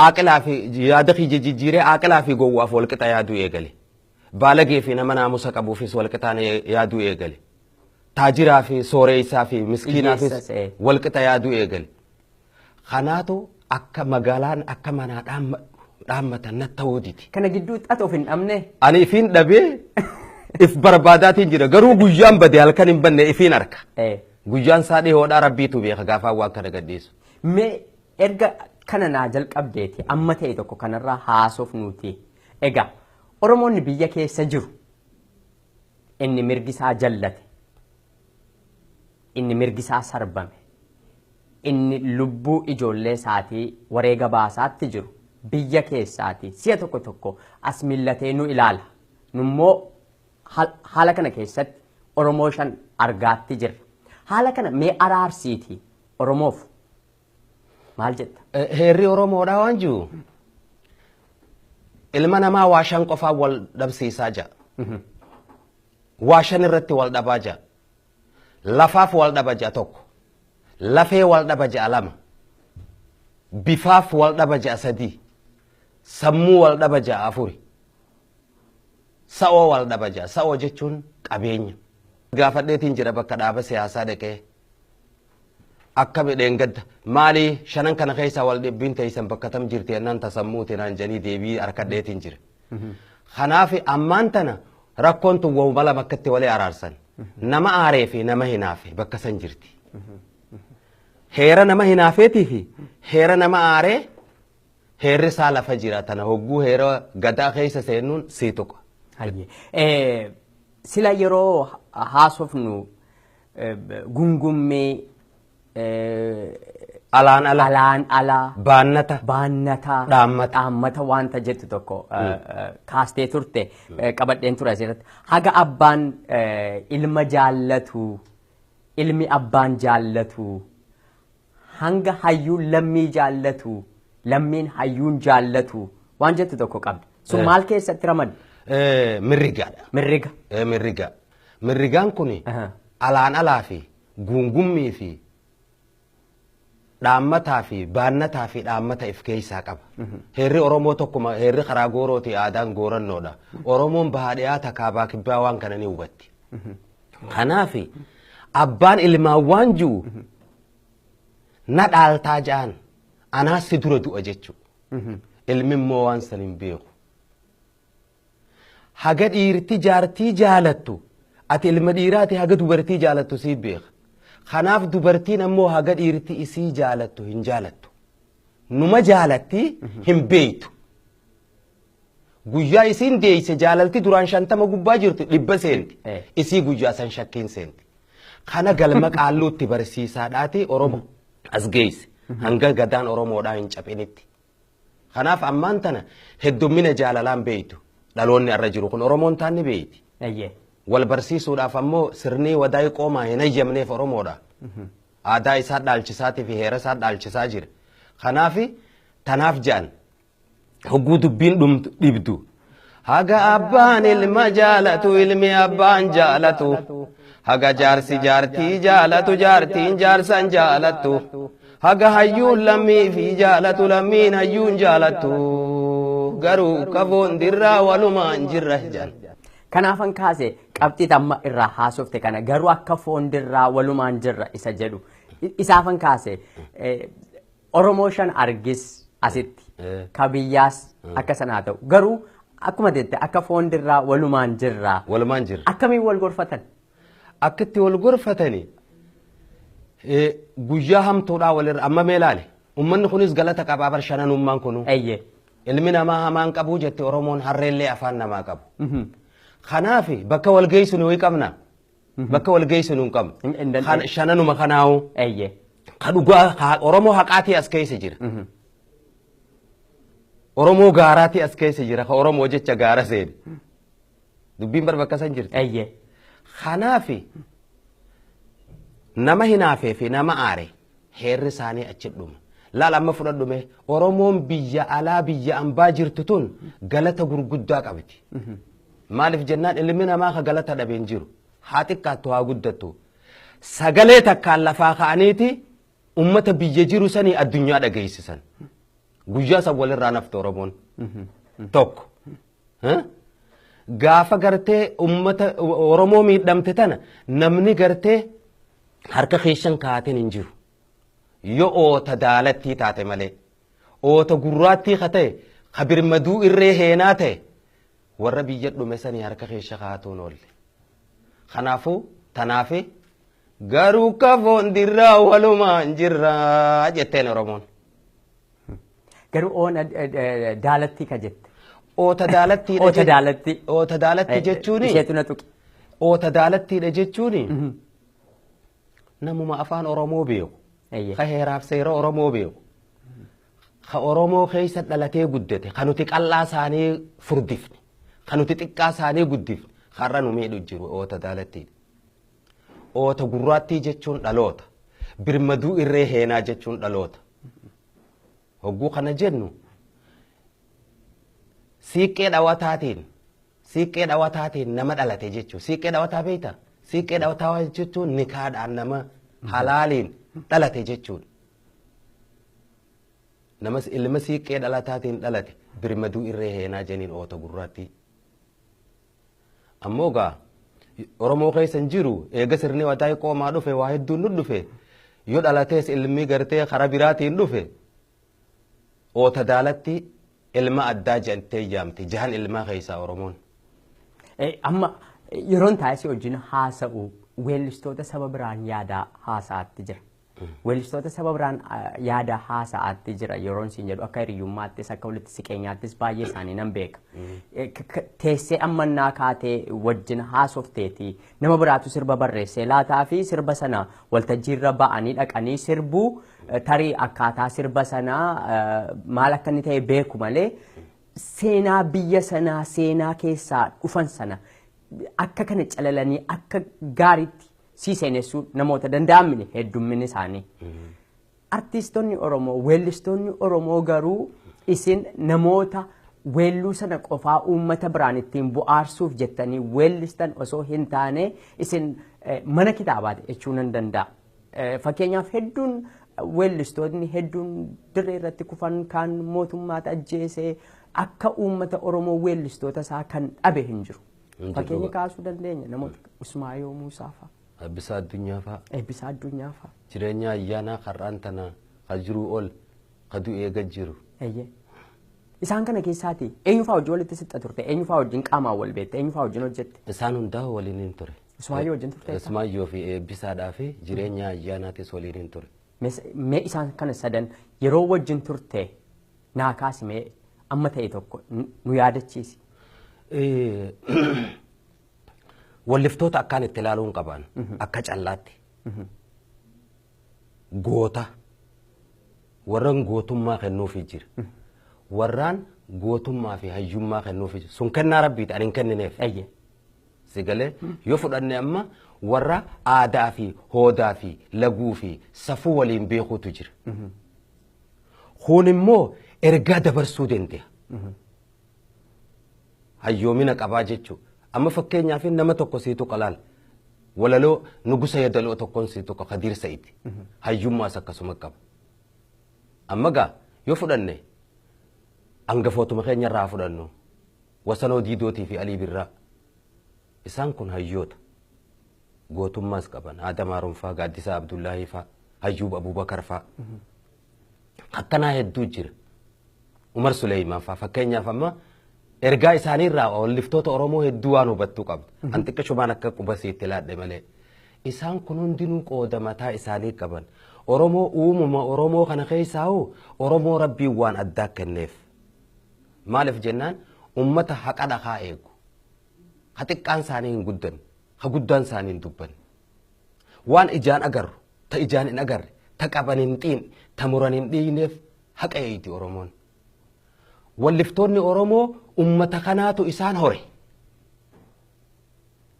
aaqilaa fi yaada kiyya jijjiiree aaqilaa fi gowwaaf walqixa yaaduu eegale. Baalagee fi nama naamusa qabuufis walqixaan yaaduu eegale. Taajiraa fi sooreessaa fi miskiinaafis walqixa yaaduu eegale. Kanaatu akka magaalaan akka manaa dhaammatan natti ta'uu didi. Kana gidduutti ati of hin dhabne? Ani ifiin dhabee if barbaadaatiin jira. Garuu guyyaan bade halkan hin banne ifiin arka. Guyyaan isaa dhihoodhaa rabbiitu beeka gaafaa waan kana gadhiisu. Mee erga kana naa jalqabdeeti amma ta'e tokko kanarraa haasofnuuti. Egaa Oromoonni biyya keessa jiru inni mirgi isaa jallate, inni mirgi isaa sarbame, inni lubbuu ijoollee isaatii wareega baasaatti jiru biyya keessaati si'a tokko tokko as millatee nu ilaala. Nummoo haala kana keessatti Oromoo shan argaatti jirra. Haala kana mee araarsiiti Oromoof maal jetta? Heerri Oromoodhaa waan jiru ilma namaa waa shan qofaan wal dhabsiisaa jira. Waa shan irratti wal dhabaa jira. Lafaaf wal dhaba jira tokko. Lafee wal dhaba jira lama. Bifaaf wal dhaba jira sadii. Sammuu wal dhaba jira afuri. Sa'oo wal dhaba jira. Sa'oo jechuun qabeenya. Gaafadheetiin jira bakka dhaaba siyaasaa dhaqee. Akka midheen gadda maali shanan kana keessaa wal dhibbiin teessan bakka tam jirti jennaan tasammuuti naan jedhanii deebii harkadheetiin jira. Kanaaf ammaan tana rakkoon tun waanuma lama akkatti walii araarsan. Nama aaree fi nama hinaafe bakka san jirti. Heera nama hinaafeetii fi heera nama aaree heerri isaa lafa jira tana hogguu heera gadaa keessa seenuun sii tuqa. Sila yeroo haasofnu gungummee Alaan ala. Alaan ala. Baannata. Baannata. Dhaammata. Dhaammata wanta jettu tokko kaastee turte qabadheen ture asirratti. Haga abbaan ilma jaallatu, ilmi abbaan jaallatu, hanga hayyuun lammii jaallatu, lammiin hayyuun jaallatu waan jettu tokko qabda. Sun maal keessatti ramadda? Mirrigaadha. Mirriga. Mirriga. Mirrigaan kun alaan alaa fi gungummii fi dhaammataa fi baannataa fi dhaammata if keessaa qaba. Heerri Oromoo tokkuma heerri karaa goorooti aadaan goorannoodha. Oromoon bahaa dhiyaata kaabaa kibbaa waan kana ni hubatti. Kanaaf abbaan ilmaan waan jiru na dhaaltaa ja'an anaas si dura du'a jechuudha. Ilmi immoo waan san hin beeku. Haga dhiirti jaartii jaalattu ati ilma dhiiraati haga dubartii jaalattu sii beeka. Kanaaf dubartiin ammoo haga dhiirti isii jaalattu hin jaalattu. Numa jaalatti hin beeytu. Guyyaa isiin deeyse jaalalti duraan 50 gubbaa jirtu 100 seenti. Isii guyyaa san shakkiin seenti. Kana galma qaalluutti barsiisaadhaati Oromoo as geesse. Hanga gadaan Oromoodhaa hin caphinitti. Kanaaf ammaan tana heddummina jaalalaan beeytu. Dhaloonni irra jiru kun Oromoon taanni beeyti. Wal barsiisuudhaaf ammoo sirni wadaa'ii qoomaa hin hayyamneef Oromoodha. Aadaa isaa dhaalchisaatii fi heera isaa dhaalchisaa jira. Kanaaf tanaaf ja'an hogguu dubbiin dhibdu. Haga abbaan ilma jaalatu ilmi abbaan jaalatu. Haga jaarsi jaartii jaalatu jaartiin jaarsan jaalattu. Haga hayyuun lammii fi jaalatu lammiin hayyuun jaalattu. Garuu kafoon dirraa walumaan jirra jedhan. Kanaafan kaase qabxii amma irraa haasofte kana garuu akka foon dirraa walumaan jirra isa jedhu. Isaafan kaase Oromoo shan argis asitti ka biyyaas akka sanaa ta'u garuu akkuma jette akka foon dirraa walumaan jirra. Walumaan jirra. Akkamiin wal gorfatan? Akkatti wal gorfatani guyyaa hamtuudhaa walirra amma mee ilaali. Uummanni kunis galata qabaa bar shananummaan kunu. Ilmi namaa hamaan qabuu jette Oromoon harreellee afaan namaa qabu. Kanaaf bakka wal geessu nuyi qabna. Bakka wal geessu nu hin qabnu. Shananuma kanaawu. Ka dhugaa Oromoo haqaatii as keessa jira. Oromoo gaaraatii as keessa jira. Ka Oromoo jecha gaara seeni. Dubbiin bar bakka san jirti. Kanaaf nama hinaafee fi nama aare heerri isaanii achi dhuma. Laal amma fudhadhume Oromoon biyya alaa biyya ambaa jirtu tun galata gurguddaa qabdi. Maaliif jennaan ilmi namaa ka galata dhabeen jiru. Haa xiqqaattu haa guddattu. Sagalee takkaan lafaa ka'aniiti ummata biyya jiru sanii addunyaa dhageessisan. Guyyaa san walirraa nafte Oromoon. Tokko. Gaafa gartee ummata Oromoo miidhamte tana namni gartee harka keessan kaateen hin jiru. Yoo oota daalattii taate malee oota gurraattii ka ta'e ka birmaduu irree heenaa ta'e warra biyya dhume sanii harka keessa kaatuun oolle. Kanaafuu tanaafi Garuu kafoon dirraa walumaan jirraa jetteen Oromoon. Garuu oona daalatti ka jette. Oota daalattiidha. Oota daalatti. Oota daalatti jechuuni. Isheetu na tuqe. Oota daalattiidha jechuuni. Namuma afaan Oromoo beeku. Ka heeraaf seera Oromoo beeku. Ka Oromoo keessa dhalatee guddate. Ka nuti qal'aa isaanii furdifne. Ka nuti xiqqaa isaanii guddifne. Har'a nu miidhu jiru oota daalattiidha. Oota gurraattii jechuun dhaloota. Birmaduu irree heenaa jechuun dhaloota. Hogguu kana jennu siiqqee dhawataatiin nama dhalate jechuudha. Siiqqee dhawataa beektaa? Siiqqee dhawataa jechuun nikaadhaan nama halaaliin dhalate jechuudha. Namas ilma siiqqee dhalataatiin dhalate birmaduu irree heenaa jeniin oota gurraattii. Ammoo gaa Oromoo keessa hin jiru eega sirni wataa qoomaa dhufe waa hedduun nu dhufe yoo dhalatees ilmi gartee karaa biraatiin dhufe oota daalatti ilma addaa jettee yaamti jahan ilmaa keessaa Oromoon. Amma yeroon taasise wajjin haasa'u weellistoota saba biraan yaadaa haasa'aatti jira. Weellistoota saba biraan yaada haasa'aatti jira yeroon siin jedhu akka hiriyyummaattis akka walitti siqeenyaattis baay'ee isaanii nan beeka. Teessee ammannaa kaatee wajjin haasofteeti nama biraatu sirba barreessee laataa fi sirba sana waltajjiirra ba'anii dhaqanii sirbuu tarii akkaataa sirba sanaa maal akka inni ta'e beeku malee seenaa biyya sanaa seenaa keessaa dhufan sana akka kana calalanii akka gaariitti si seenessuu namoota danda'amne heddumminni isaanii. Artiistonni Oromoo, weellistoonni Oromoo garuu isin namoota weelluu sana qofaa uummata biraan ittiin bu'aarsuuf jettanii weellistan osoo hin taane isin mana kitaabaati jechuu nan danda'a. Fakkeenyaaf hedduun weellistoonni hedduun dirree irratti kufan kan mootummaatu ajjeese akka uummata Oromoo weellistoota isaa kan dhabe hin jiru. Fakkeenya kaasuu dandeenya namoota Usmaayoo Muusaa fa'a. Eebbisaa Addunyaa fa'a. Eebbisaa Addunyaa fa'a. Jireenya ayyaanaa har'aan tana ka jiruu ol ka du'ee gad jiru. Isaan kana keessaati eenyu fa'aa wajjin walitti siqxa turte eenyu fa'aa wajjin qaamaan wal beekte eenyu fa'aa wajjin hojjette. Isaan hundaa waliin hin ture. Usmaayyoo wajjin turte. Usmaayyoo fi eebbisaadhaa fi jireenya ayyaanaatis waliin hin ture. Mee isaan kana sadan yeroo wajjin turte naa kaasi mee amma ta'e tokko nu yaadachiisi. Walliftoota akkaan itti ilaaluun qaban akka callaatti goota warraan gootummaa kennuufii jira warraan gootummaa fi hayyummaa kennuufii jira sun kennaa rabbiiti ani hin kennineef. Si galee yoo fudhanne amma warra aadaa fi hoodaa fi laguu fi safuu waliin beekuutu jira. Kun immoo ergaa dabarsuu danda'a. Hayyoomina qabaa jechuudha. Amma fakkeenyaaf nama tokko siitu qalaal walaloo nugusa yadaloo tokkoon siitu Kadiir Sa'iid hayyummaas akkasuma qaba. Amma gaa yoo fudhanne hangafootuma keenya irraa fudhannu Wasanoo Diidootii fi Alii Birraa isaan kun hayyoota gootummaas qaban Aadam Haaruun fa'aa Gaaddisaa Abdullaahii fa'aa Hayyuub Abuubakar fa'aa akkanaa hedduu jira. Umar Suleeyimaan fa'aa fakkeenyaaf amma ergaa isaaniirraa walliftoota Oromoo hedduu waan hubattuu qabda. An xiqqishumaan akka qubasiitti laadhe malee. Isaan kun hundinuu qooda mataa isaanii qaban. Oromoo uumama Oromoo kana keessaa hoo Oromoo rabbiin waan addaa kenneef. Maaliif jennaan uummata haqa dhaqaa eegu. Ha xiqqaan isaanii hin guddanne, ha guddaan isaanii hin dubbanne. Waan ijaan agarru, ta ijaan hin agarre, ta qaban hin xiin, ta muran hin dhiineef haqa eeyti Oromoon. Walliftoonni Oromoo ummata kanaatu isaan hore.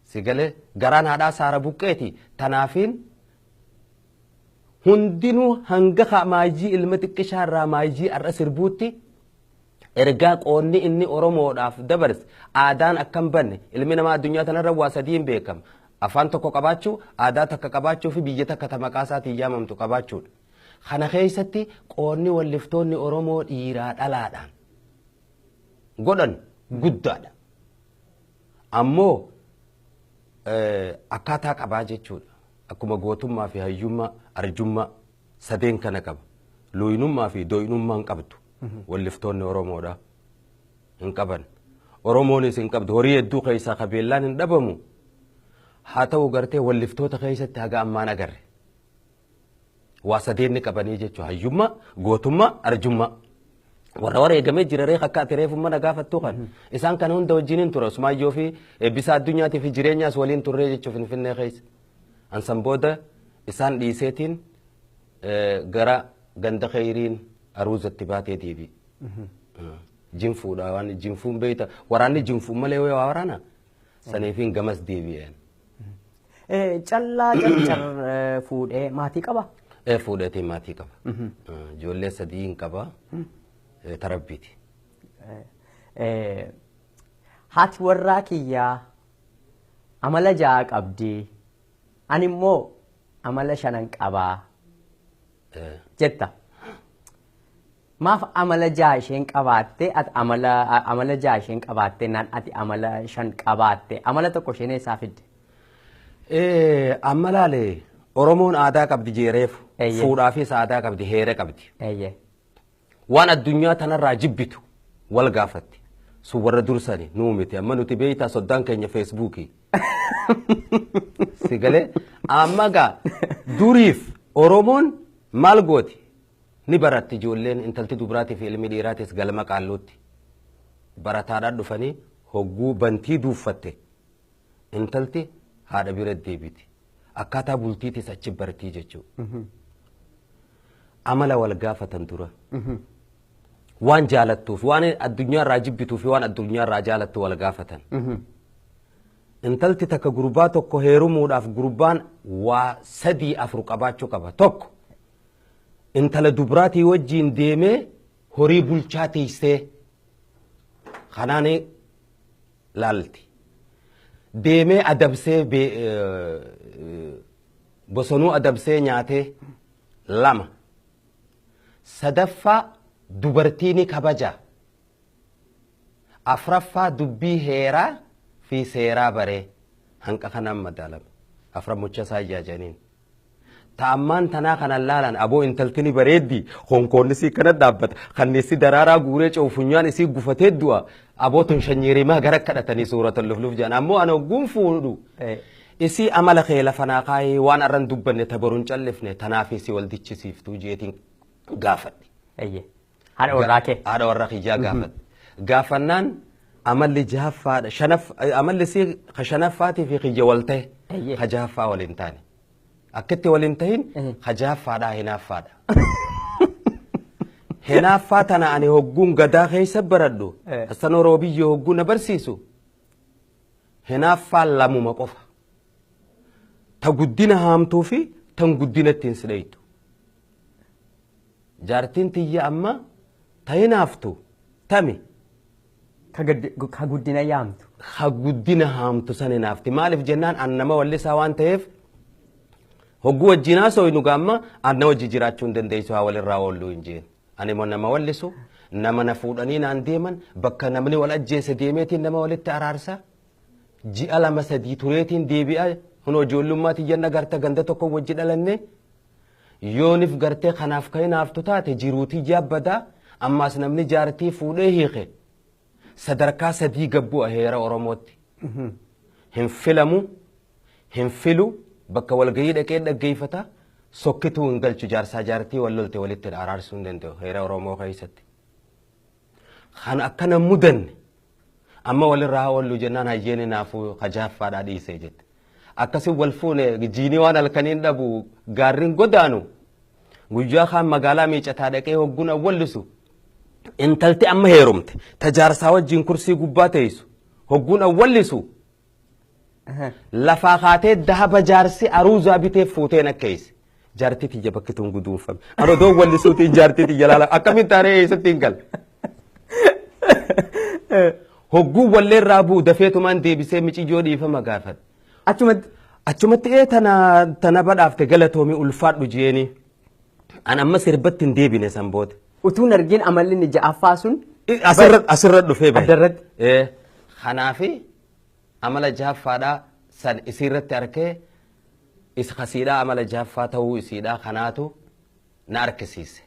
Si galee garaan haadhaa saara buqqeeti tanaafiin hundinuu hanga maayijii ilma xiqqishaa irraa maayijii har'a sirbuutti ergaa qoonni inni Oromoodhaaf dabarse aadaan akka hin banne ilmi namaa addunyaa tanarra waa sadiin beekama. Afaan tokko qabaachuu, aadaa takka qabaachuu fi biyya takka ta maqaa isaatiin yaamamtu qabaachuudha. Kana keessatti qoonni walliftoonni Oromoo dhiiraa dhalaadhaan godhan guddaadha. Ammoo akkaataa qabaa jechuudha. Akkuma gootummaa fi hayyummaa, arjummaa sadeen kana qaba. Looyinummaa fi dooyinummaa hin qabdu. Walliftoonni Oromoodha. Hin qaban. Oromoonis hin qabdu. Horii hedduu keessaa qabeellaan hin dhabamu. Haa ta'u gartee walliftoota keessatti haga ammaan agarre. Waa sadeenni qabanii jechuudha. Hayyummaa, gootummaa, arjummaa. Warra wareegamee jira reefa akka ati reefummaa na gaafattu kan. Isaan kana hunda wajjiniin ture. Usmaayyoo fi Eebbisaa Addunyaatii fi jireenyaas waliin turree jechuudha Finfinnee keessa. Ansan booda isaan dhiiseetiin gara ganda kheyriin aruuzatti baatee deebi'e. Jinfuudha waan jinfuun beeyta waraanni jinfuun malee yoo waraana saniifiin gamas deebi'een. Callaa Carcar fuudhee maatii qaba? Fuudheetiin maatii qaba. Ijoollee 3 hin qaba. Tarabbiiti. Haati warraa kiyyaa amala 6 qabdi. Ani immoo amala 5 qabaa jetta. Maaf amala 6 isheen qabaatte ati amala 6 isheen qabaatte naan ati amala 5 qabaatte amala 1 isheen eessaa fidde? Amma laale Oromoon aadaa qabdi jeereef fuudhaafis aadaa qabdi heera qabdi. Waan addunyaa tanarraa jibbitu wal gaafatti. Sun warra dursani nuu miti amma nuti beeytaa soddaan keenya feesbuukii. Si galee amma gaa duriif Oromoon maal gooti? Ni baratti ijoolleen intalti dubraatii fi ilmi dhiiraatis galma qaalluutti. Barataadhaan dhufanii hogguu bantii duuffatte. Intalti haadha bira deebiti. Akkaataa bultiitis achi bartii jechuudha. Amala wal gaafatan dura. Waan jaalattuuf waan addunyaarraa jibbituu fi waan addunyaarraa jaalattu wal gaafatan. Intalti takka gurbaa tokko heerumuudhaaf gurbaan waa 3 4 qabaachuu qaba. Tokko intala dubraatii wajjiin deemee horii bulchaa tiisee kanaan laalti. Deemee adabsee bosonuu adabsee nyaatee 2. 3ffaa dubartii ni kabaja. 4ffaa dubbii heeraa fi seeraa baree hanqa kanaan madaalama. 4 mucha isaa ijaajaniin. Ta'ammaan tanaa kanan laalan aboo intalti ni bareeddi honkoonni isii kana dhaabbata kanniisi daraaraa guuree ce'u funyaan isii gufatee du'a aboo tun shanyiirimaa gara kadhatanii suurata lufluuf jedhan ammoo ana hogguun fuudhu isii amala kee lafa naa kaayee waan arran dubbanne tabaruun callifne tanaaf isii wal dichisiiftuu jeetiin gaafadhe. Haadha warraa kee. Haadha warraa kiyyaa gaafadhe. Gaafannaan amalli jahaffaadha shanaf amalli isii shanaffaatii fi kiyya wal ta'e ka jahaffaa waliin taane. Akkatti waliin tahin ka jahaffaadhaa hinaaffaadha. Hinaaffaa tana ani hogguun gadaa keessa baradhu Hassan Oroobiyyoo hogguu na barsiisu hinaaffaa lamuma qofa. Ta guddina haamtuu fi tan guddina ittiin sidheeytu. Jaartiin tiyya amma ta hinaaftu tami. Ka guddina yaamtu. Ka guddina haamtu san hinaafti. Maaliif jennaan an nama wallisaa waan ta'eef hogguu wajjin haasofnu gaamma an nama wajji jiraachuu hin dandeessu haa walirraa oolluu hin jeen. Ani immoo nama wallisu nama na fuudhanii naan deeman bakka namni wal ajjeese deemeetiin nama walitti araarsa. Ji'a 2 3 tureetiin deebi'a hunoo ijoollummaa tiyyan agarta ganda tokko wajji dhalanne yoonif gartee kanaaf kan hinaaftu taate jiruutii jaabbadaa ammaas namni jaartii fuudhee hiike sadarkaa 3 gabbu'a heera Oromootti. Hin filamu, hin filu, bakka walgahii dhaqee dhaggeeffata sokkituu hin galchu jaarsaa jaartii wal lolte walitti araarsuu hin danda'u heera Oromoo keessatti. Kan akkana mudanne amma walirraa oollu jennaan hayyeeni naafuu kajaaffaadhaa dhiisee jette. Akkasii wal fuune jiinii waan halkaniin dhabu gaarriin godaanu guyyaa kaan magaalaa miicataa dhaqee hogguun awwallisu intalti amma heerumte ta jaarsaa wajjin kursii gubbaa teessu hogguun awwallisu lafaa kaatee dahaba jaarsi aruuzaa bitee fuuteen akkeesse. Jaartii tiyya bakki tun guduunfame. Ani odoo wallisuutiin jaartii tiyya laala akkamiin taaree eessatti hin galle. Hogguun walleerraa bu'u dafeetumaan deebisee miciyyoo dhiifama gaafadhe. Achumatti. Achumatti ee tana badhaafte galatoomii ulfaadhu jeeni. An amma sirbatti hin deebine san booda. Utuun argin amalli inni ja'affaa sun. Asirra dhufee bahe. Addarratti. Kanaafi amala ja'affaadhaa san isiirratti arkee is kasiidhaa amala ja'affaa ta'uu isiidhaa kanaatu na arkisiise.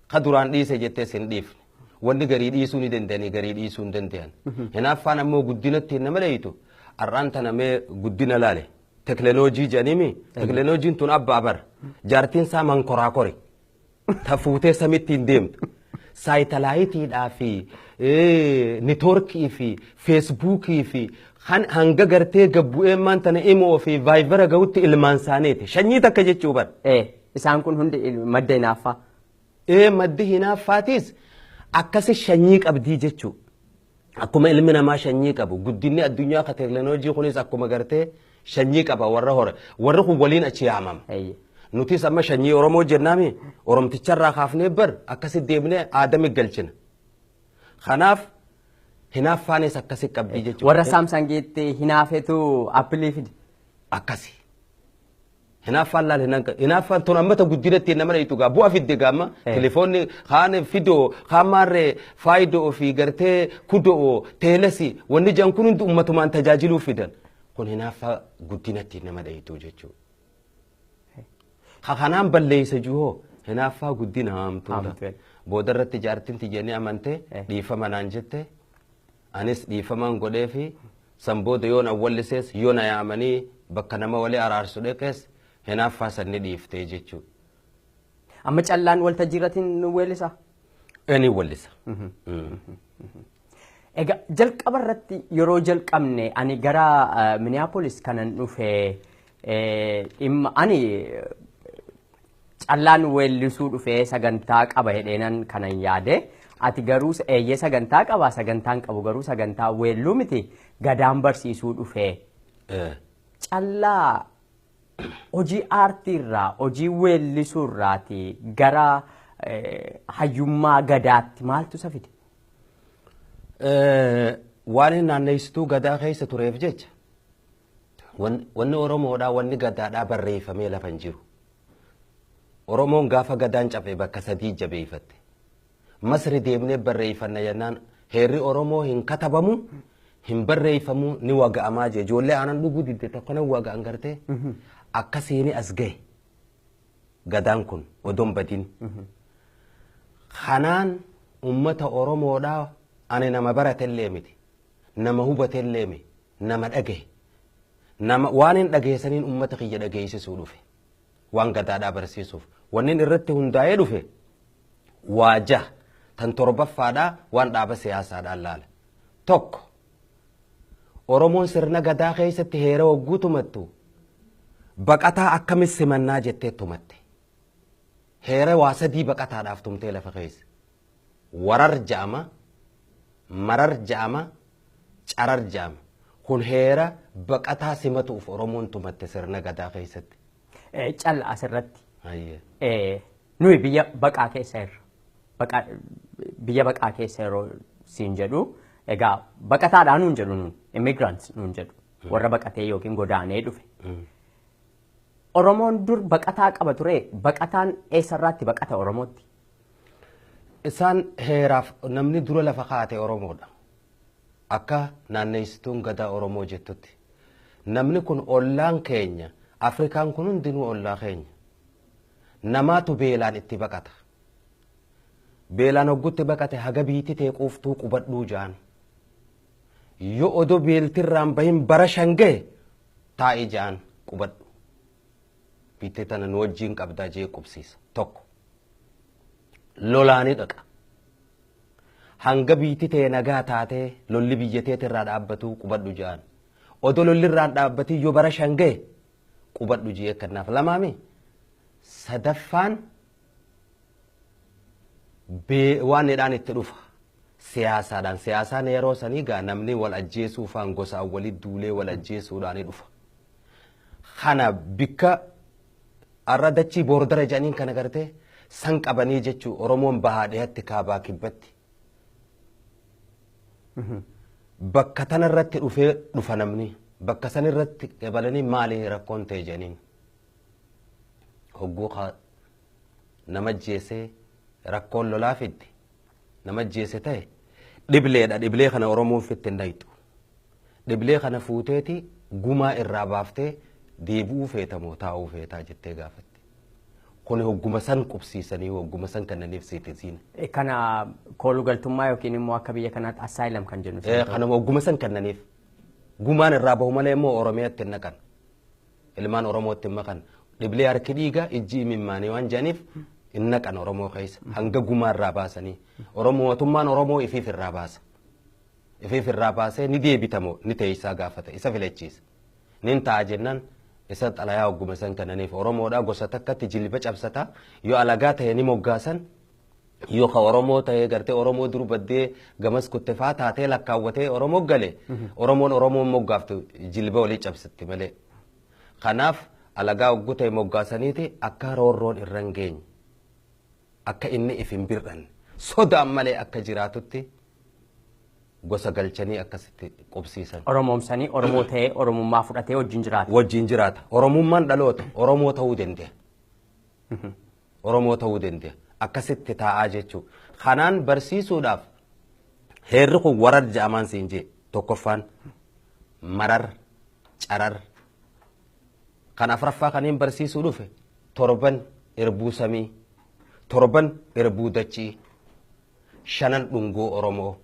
Ka duraan dhiise jettee sin dhiifne. Wanni garii dhiisuu ni danda'anii garii dhiisuu hin danda'an. Hinaaffaan ammoo guddinatti nama dheeytu. Har'aan tana mee guddina laale. Teknooloojii jedhaniimi. Teknooloojiin tun abbaa bara. Jaartiin isaa mankoraakori. Ta fuutee samitti hin deemtu. Saayitalaayitiidhaa fi niitoorkii fi feesbuukii fi hanga gartee gabbu'ee maanta imoo fi vaayibara gahutti ilmaan isaaniiti. Shanyii takka jechuu bara. Isaan kun hundi madda hinaaffaa. Maddi hinaaffaatiis akkasi shanyii qabdii jechuu. Akkuma ilmi namaa shanyii qabu guddinni addunyaa ka teeknooloojii kunis akkuma gartee shanyii qaba warra hore warri kun waliin achi yaamama. Nutis amma shanyii Oromoo jennaami Oromticharraa kaafnee bar akkasi deemnee aadami galchina. Kanaaf hinaaffaanis akkasi qabdii jechuudha. Warra Saamsangiitti hinaafetu Appilii fide. Akkasi. Hinaaffaan laal hinaaffaan tun ammata guddinatti nama dhayitu gaa bu'a fidde gaamma telefoonni kaan fidoo kaan maarree faayidoo fi gartee kudoo teelesi wanni jedhan kun hundi ummatumaan tajaajiluu fidan kun hinaaffaa guddinatti nama dhayitu jechuudha. Kanaan balleessa jiru hinaaffaa guddina haamtuudha. Booda irratti jaartiin tiyyanii amantee dhiifama naan jette anis dhiifamaan godhee fi san booda yoon awwallisees yoo na yaamanii bakka nama walii araarsu dheqees hinaaffaa sanni dhiiftee jechuudha. Amma callaan waltajjii irratti nu weellisaa? Ni weellisa. Egaa jalqaba irratti yeroo jalqabne ani gara Minneapolis kanan dhufe dhimma ani callaan weellisuu dhufee sagantaa qaba jedheenan kanan yaade ati garuu eeyyee sagantaa qaba sagantaan qabu garuu sagantaa weelluu miti gadaan barsiisuu dhufe. Callaa hojii aartiirraa hojii weellisuurraati gara hayyummaa gadaatti maaltu isa fide? Waan inni naanneessituu gadaa keessa tureef jecha wanni Oromoodhaa wanni gadaadhaa barreeffamee lafa hin jiru. Oromoon gaafa gadaan cabe bakka sadii jabeeffatte. Masri deemnee barreeffanna jennaan heerri Oromoo hin katabamu hin barreeffamu ni waga'amaa jee ijoollee aanan dhuguu didde tokko nan waga'an gartee akkasiin as gahe gadaan kun odoon badin. Kanaan uummata Oromoodhaa ani nama baratellee miti nama hubatellee miti nama dhagahe nama waan hin dhageessaniin uummata kiyya dhageessisuu dhufe waan gadaadhaa barsiisuuf wannin irratti hundaa'ee dhufe waajja tan torbaffaadhaa waan dhaaba siyaasaadhaan laala. Tokko Oromoon sirna gadaa keessatti heera hogguu tumattu baqataa akkamis simannaa jettee tumatte. Heera waa sadii baqataadhaaf tumtee lafa keessa. Warar ja'ama, marar ja'ama, carar ja'ama. Kun heera baqataa simatuuf Oromoon tumatte sirna gadaa keessatti. Calla asirratti. Nuyi biyya baqaa keessa jirra. Biyya baqaa keessa yeroo siin jedhu egaa baqataadhaa nuun jedhu nuun immigrants nuun jedhu warra baqatee yookiin godaanee dhufe. Oromoon dur baqataa qaba ture baqataan eessarraatti baqata Oromootti? Isaan heeraaf namni dura lafa kaa'ate Oromoodha. Akka naanneessituun gadaa Oromoo jettutti. Namni kun ollaan keenya Afrikaan kun hundinuu ollaa keenya. Namaatu beelaan itti baqata. Beelaan hoggutti baqate haga biitti ta'e quuftuu qubadhuu ja'an. Yoo odoo beeltirraan bahin bara shan gahe taa'ee ja'an qubadhu. Biittee tana nu wajjin qabdaa jee qubsiisa. Tokko. Lolaanii dhaqa. Hanga biitti ta'e nagaa taatee lolli biyyateetirraa dhaabbatuu qubadhu ja'an. Odoo lolli irraan dhaabbatee yoo bara shan gahe qubadhu jee kanaaf lamaami. Sadaffaan waan dhaan itti dhufa. Siyaasaadhaan. Siyaasaan yeroo sanii gaa namni wal ajjeesuufaan gosaan walitti duulee wal ajjeesuudhaan dhufa. Kana bikka arra dachii boordara jedhaniin kana gartee san qabanii jechuu Oromoon bahaa dhihatti kaabaa kibbatti. Bakka tanarratti dhufee dhufa namni. Bakka sanirratti dabalanii maali rakkoon ta'e jedhaniin. Hogguu nama ajjeesee rakkoon lolaa fidde nama ajjeese ta'e dhibleedha. Dhiblee kana Oromoon fitti hin dhayxu. Dhiblee kana fuuteeti gumaa irraa baaftee deebi'uu feetamoo taa'uu feetaa jettee gaafatte. Kun hogguma san qubsiisanii hogguma san kannaniif seetisiin. Kana koolugaltummaa yookiin immoo akka biyya kanaatti asylum kan jennu. Kana hogguma san kannaniif. Gumaan irraa bahu malee immoo Oromiyaatti hin naqan. Ilmaan Oromootti hin makan. Dhiblee harki dhiigaa ijji imimmaanii waan jedhaniif hin naqan Oromoo keessa hanga gumaa irraa baasanii. Oromoo mootummaan Oromoo ifiif irraa baasa. Ifiif irraa baasee ni deebitamoo ni teessaa gaafata isa filachiisa. Nin ta'a jennaan isa xalayaa hogguma san kennaniif Oromoodhaa gosa takkatti jilba cabsata yoo alagaa ta'e ni moggaasan yoo ka Oromoo ta'e gartee Oromoo dur baddee gamas kuttefaa taatee lakkaawwatee Oromoo gale Oromoon Oromoon moggaaftu jilba walii cabsatti malee. Kanaaf alagaa hogguu ta'e moggaasaniiti akka roorroon irra hin geenye akka inni if hin bir'anne sodaan malee akka jiraatutti gosa galchanii akkasitti qubsiisan. Oromoomsanii Oromoo ta'ee Oromummaa fudhatee wajjin jiraata. Wajjin jiraata. Oromummaan dhaloota Oromoo ta'uu danda'a. Oromoo ta'uu danda'a. Akkasitti taa'aa jechuudha. Kanaan barsiisuudhaaf heerri kun warar ja'amaan siin jee tokkoffaan marar carar kan afraffaa kaniin barsiisuu dhufe torban irbuu samii torban irbuu dachii shanan dhungoo Oromoo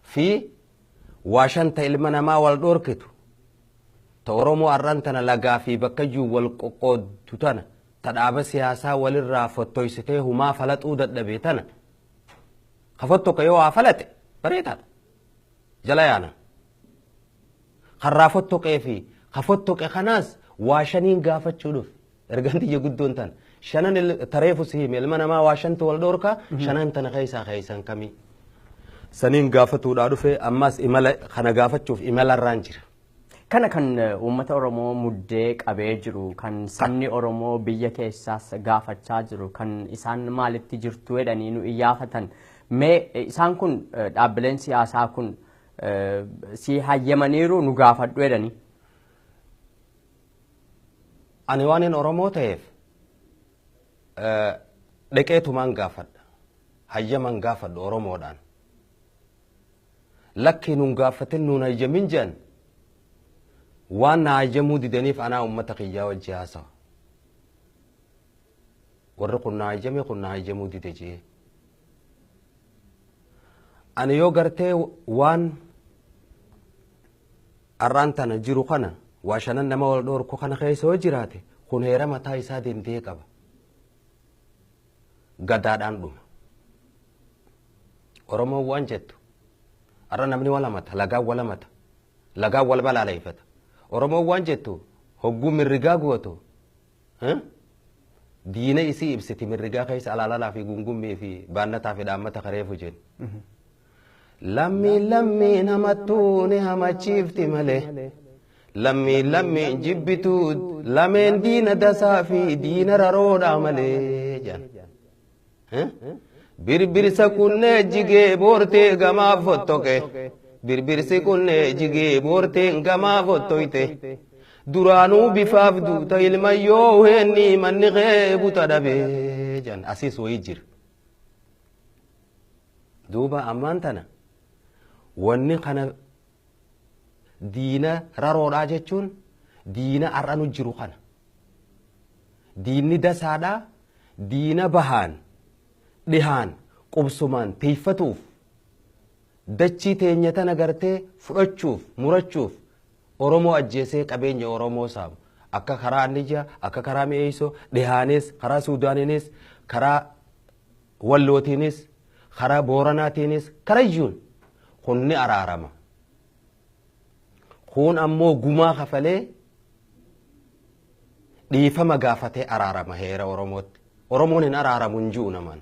fi waa shanta ilma namaa wal dhoorkitu ta Oromoo har'aan tana lagaa fi bakkayyuu wal qoqqooddu tana ta dhaaba siyaasaa walirraa fottoysitee humaa falaxuu dadhabe tana ka fottoqa yoo waa falaxe bareedaadha jala yaana karraa fottoqee fi ka fottoqe kanaas waa shaniin gaafachuu dhufe ergaan tiyya guddoon tana shanan tareefu si hime ilma namaa waa shantu wal dhoorkaa shanan tana keessaa keessan kamii saniin gaafatuudhaa dhufe ammas imala kana gaafachuuf imalarraan jira. Kana kan uummata Oromoo muddee qabee jiru, kan sabni Oromoo biyya keessaas gaafachaa jiru, kan isaan maalitti jirtu jedhanii nu iyyaafatan. Mee isaan kun dhaabbileen siyaasaa kun si hayyamaniiru nu gaafadhu jedhanii. Ani waan hin Oromoo ta'eef dhaqeetumaan gaafadha. Hayyaman gaafadhu Oromoodhaan. Lakki nuun gaafatin nuun hayyamin jedhan waan na hayyamuu didaniif anaa uummata kiyyaa wajji haasawa. Warri kun na hayyame kun na hayyamuu dide jee. Ani yoo gartee waan har'aan tana jiru kana waa shanan nama wal dhoorku kana keessa yoo jiraate kun heera mataa isaa danda'e qaba. Gadaadhaan dhuma. Oromoon waan jettu har'a namni wal hamata lagaan wal hamata lagaan wal balaaleffata. Oromoon waan jettu hogguu mirrigaa gootu diina isii ibsiti mirrigaa keessa alaalalaa fi gungummii fi baannataa fi dhaammata kareefu jennu. Lammii lammiin hamattuu ni hamachiifti malee. Lammii lammiin jibbituu lameen diina dasaa fi diina raroodhaa malee jedhan. Birbirsa kunnee jigee boortee gamaa fottoqe. Birbirsi kunnee jigee boortee gamaa fottoyte. Duraanuu bifaaf duuta ilmayyoo heenni manni qeebuta dhabee jedhan asiis wayii jira. Duuba ammaan tana wanni kana diina raroodhaa jechuun diina har'anu jiru kana. Diinni dasaadhaa diina bahaan dhihaan qubsumaan tiiffatuuf dachii teenya tana gartee fudhachuuf murachuuf Oromoo ajjeesee qabeenya Oromoo saamu akka karaa Anniyyaa akka karaa Mi'eessoo dhihaanis karaa Suudaaniinis karaa Wallootiinis karaa Booranaatiinis karayyuun kun ni araarama. Kun ammoo gumaa kafalee dhiifama gaafatee araarama heera Oromootti. Oromoon hin araaramu hin ji'u namaan.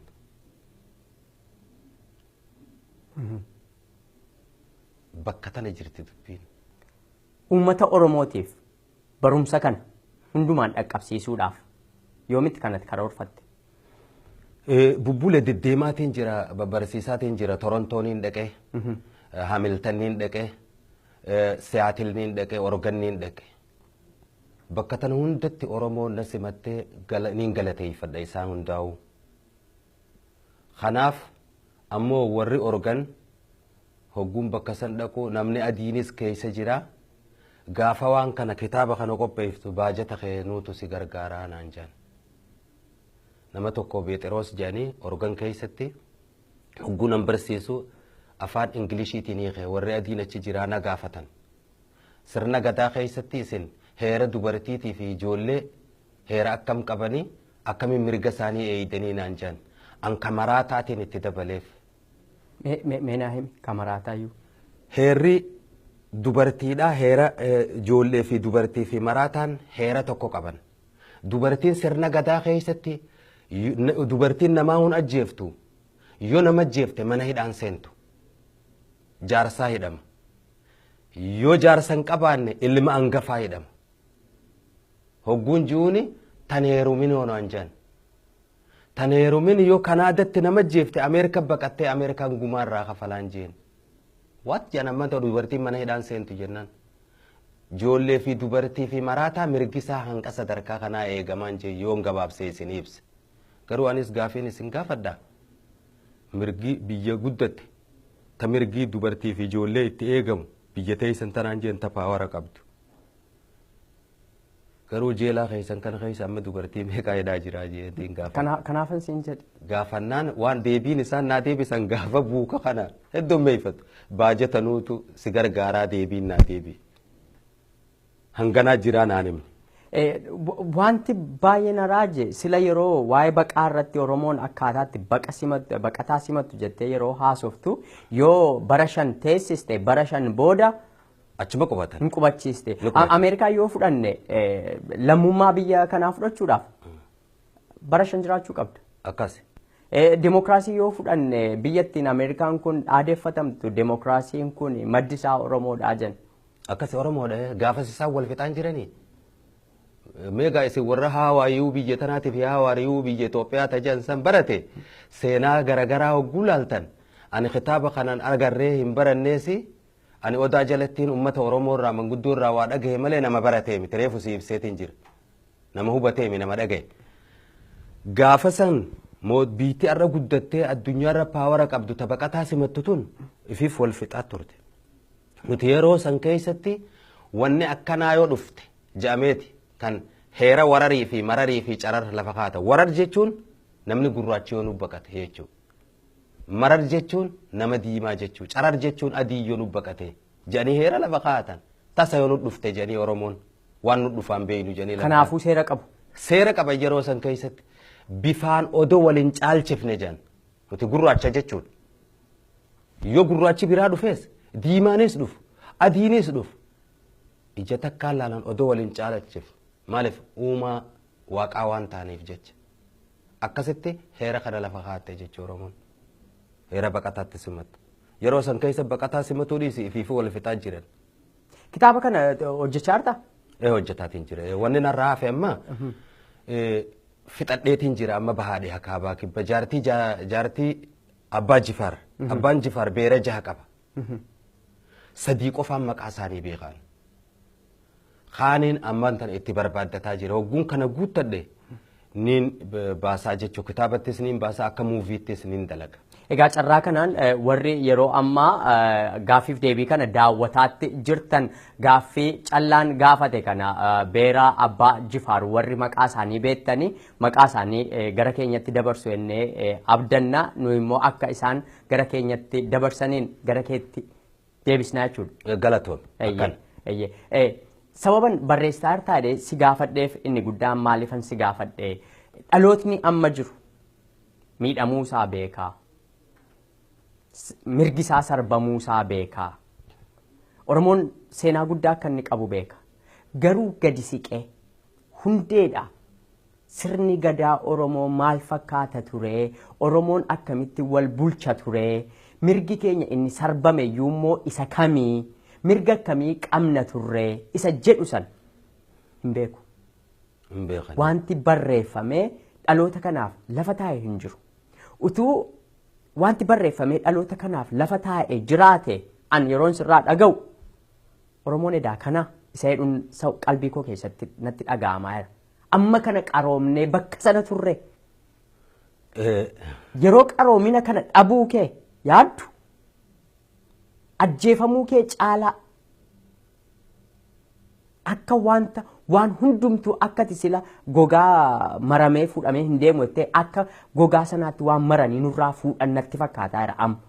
Bakka tana jirti dubbiin. Uummata Oromootiif barumsa kana hundumaan dhaqqabsiisuudhaaf yoomitti kanatti karoorfatte? Bubbule deddeemaatiin jira barsiisaatiin jira Torontooniin dhaqee Hamiltoniin dhaqee Siyaatilniin dhaqee Oregonniin dhaqee. Bakka tana hundatti Oromoon na simattee niin galateeffadha isaan hundaa'u. Kanaaf ammoo warri Oregon hogguun bakka san dhaqu namni adiinis keessa jira. Gaafa waan kana kitaaba kana qopheeftu baajata keenuutu si gargaaraa naan jedhan. Nama tokko Beexiroos jedhanii Oregon keessatti hogguu nan barsiisu afaan Ingiliishiitiin hiike warri adiin achi jiraa na gaafatan. Sirna gadaa keessatti isin Heera dubartiitii fi ijoollee heera akkam qabanii akkamiin mirga isaanii eeydanii naan jedhan. An kamaraataatiin itti dabaleef. Mee naa himi kamaraataayyuu. Heerri dubartiidhaa heera ijoollee fi dubartii fi maraataan heera tokko qaban. Dubartiin sirna gadaa keessatti dubartiin namaa hun ajjeeftu yoo nama ajjeefte mana hidhaan seentu jaarsaa hidhama. Yoo jaarsa hin qabaanne ilma hangafaa hidhama. Hogguun ji'uuni tan heerumin hoonaan jedhan. Tan heerumin yoo Kanaadatti nama ajjeefte Ameerika baqattee Ameerikaan gumaa irraa kafalaan jeen. Waat jedhan amma dubartiin mana hidhaan seentu jennaan. Ijoollee fi dubartii fi maraataa mirgisaa hanqa sadarkaa kanaa eegamaan jee yoon gabaabsee isin ibsa. Garuu anis gaafiin isin gaafadha. Mirgi biyya guddatte ta mirgi dubartii fi ijoollee itti eegamu biyya teessan tanaan jeen ta paawara qabdu. Garuu jeelaa keessan kana keessa amma dubartii meeqaa hidhaa jiraa jeetiin gaafa. Kanaafan siin jedhe. Gaafannaan waan deebiin isaan naa deebisan gaafa buuka kana heddummeeffatu. Baajatanuutu si gargaaraa deebiin naa deebi. Hanganaa jiraa naan himne. Wanti baay'ee na raaje sila yeroo waa'ee baqaa irratti Oromoon akkaataatti baqa simattu baqataa simattu jettee yeroo haasoftu yoo bara 5 teessiste bara 5 booda achuma qubatan. Hin qubachiiste. Ameerikaa yoo fudhanne lammummaa biyya kanaa fudhachuudhaaf bara 5 jiraachuu qabda. Akkas. Demokiraasii yoo fudhanne biyyattiin Ameerikaan kun aadeeffatamtu demokiraasiin kun maddi isaa Oromoodha jenna. Akkas Oromoodha gaafas isaan wal fixaan jiranii. Meegaa isin warra haawaayuu biyya tanaatiif haawaayuu biyya Itoophiyaa tajan san barate seenaa garaagaraa hogguu laaltan ani kitaaba kanaan agarree hin baranneesi ani odaa jalattiin uummata Oromoo irraa manguddoo irraa waa dhagahe malee nama baratee miti reefu si ibseetiin jira nama hubatee mi nama dhagahe. Gaafa san biitti arra guddattee addunyaarra paawara qabdu tabaqataa simattu tun ifiif wal fixaa turte. Nuti yeroo san keessatti wanni akkanaa yoo dhufte ja'ameeti kan heera wararii fi mararii fi carar lafa kaata. Warar jechuun namni gurraachi yoo nu baqate jechuudha. Marar jechuun nama diimaa jechuudha. Carar jechuun adii yoo nu baqate jedhanii heera lafa kaatan. Tasa yoo nu dhufte jedhanii Oromoon waan nu dhufaan beeynu jedhanii lafa. Kanaafuu seera qabu. Seera qaba yeroo san keessatti bifaan odoo waliin caalchifne jedhan nuti gurraacha jechuudha. Yoo gurraachi biraa dhufees diimaanis dhufu adiinis dhufu ija takkaan laalan odoo waliin caalchifne. Maaliif uumaa waaqaa waan ta'aniif jecha akkasitti heera kana lafa kaatte jecha Oromoon heera baqataatti simattu yeroo san keessa baqataa simatuu dhiisi ifiifuu wal fixaa jiran. Kitaaba kana hojjechaa jirtaa? Hojjetaatiin jira wanni narraa hafe amma fixadheetiin jira amma bahaadhe hakaabaa kibba jaartii abbaa Jifaar abbaan Jifaar beera jaha qaba 3 qofaan maqaa isaanii beekan. Kaaniin ammaan tana itti barbaaddataa jira. Hogguun kana guuttadhe niin baasaa jechuudha. Kitaabattis niin baasaa akka muuviittis niin dalaga. Egaa carraa kanaan warri yeroo ammaa gaaffiif deebii kana daawwataatti jirtan gaaffii callaan gaafate kana beeraa abbaa Jifaar warri maqaa isaanii beektanii maqaa isaanii gara keenyatti dabarsu jennee abdanna nu immoo akka isaan gara keenyatti dabarsaniin gara keetti deebisnaa jechuudha. Galatoon. Sababan barreessaa taate si gaafadheef inni guddaan maaliifan si gaafadhe dhalootni amma jiru miidhamuu isaa beekaa mirgi isaa sarbamuu isaa beekaa Oromoon seenaa guddaa akka inni qabu beeka garuu gadi siqee hundeedha sirni gadaa Oromoo maal fakkaata ture Oromoon akkamitti wal bulcha ture mirgi keenya inni sarbame iyyuu isa kamii mirga akkamii qabna turre isa jedhu san hin beeku. Hin beekan. Wanti barreeffamee dhaloota kanaaf lafa taa'e hin jiru. Utuu wanti barreeffamee dhaloota kanaaf lafa taa'e jiraate an yeroon sirraa dhaga'u Oromoon edaa kana isa jedhuun qalbii koo keessatti natti dhaga'amaa jira. Amma kana qaroomnee bakka sana turre. Yeroo qaroomina kana dhabuu kee yaaddu ajjeefamuu kee caalaa akka wanta waan hundumtuu akkati sila gogaa maramee fuudhamee hin deemu jettee akka gogaa sanaatti waan maranii nurraa fuudhan natti fakkaataa jira amma.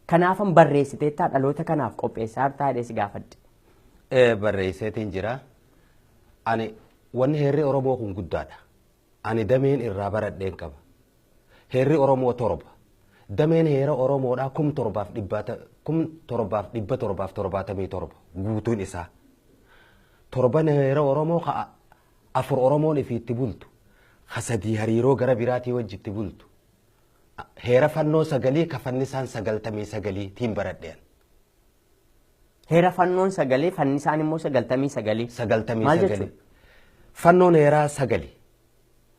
Kanaafan barreessiteettaa dhaloota kanaaf qopheessaa jirtaa jedhee si gaafadhe. Barreesseetiin jira. Ani wanni heerri Oromoo kun guddaadha. Ani dameen irraa baradheen qaba. Heerri Oromoo 7. Dameen heera Oromoodhaa 7777 guutuun isaa. 7 heera Oromoo ka 4 Oromoon ifiitti bultu. Ka 3 hariiroo gara biraatii wajjitti bultu. Heera fannoo 9 ka fannisaan 99 tiin baradheen. Heera fannoon 9 fannisaan immoo 99. 99. Fannoon heeraa 9.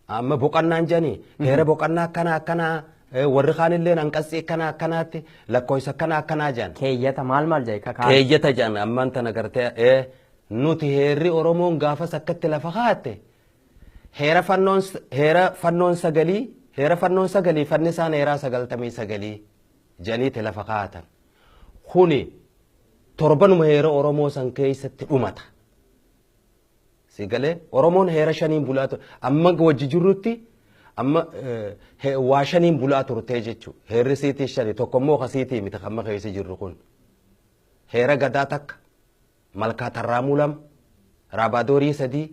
Amma boqonnaan jedhanii heera boqonnaa akkana akkanaa warri kaanillee hanqatsii akkana akkanaatti lakkoofsa akkana akkanaa jedhan. Keeyyata maal maal jedhe kakaa. Keeyyata jedhan ammaan tana gartee nuti heerri Oromoon gaafas akkatti lafa kaa'atte heera fannoon 9 heera fannoon 9 fannisaan heeraa 99 jedhaniiti lafa kaa'atan. Kuni 7 heera Oromoo san keessatti dhumata. Sigalee Oromoon heera 5 bulaa ture amma wajji jirrutti amma waa 5 bulaa turtee jechuudha. Heerri siitii 5 tokkommoo kasiitii miti amma keessa jirru kun. Heera gadaa 1 malkaa tarraamuu 2 raabaadorii 3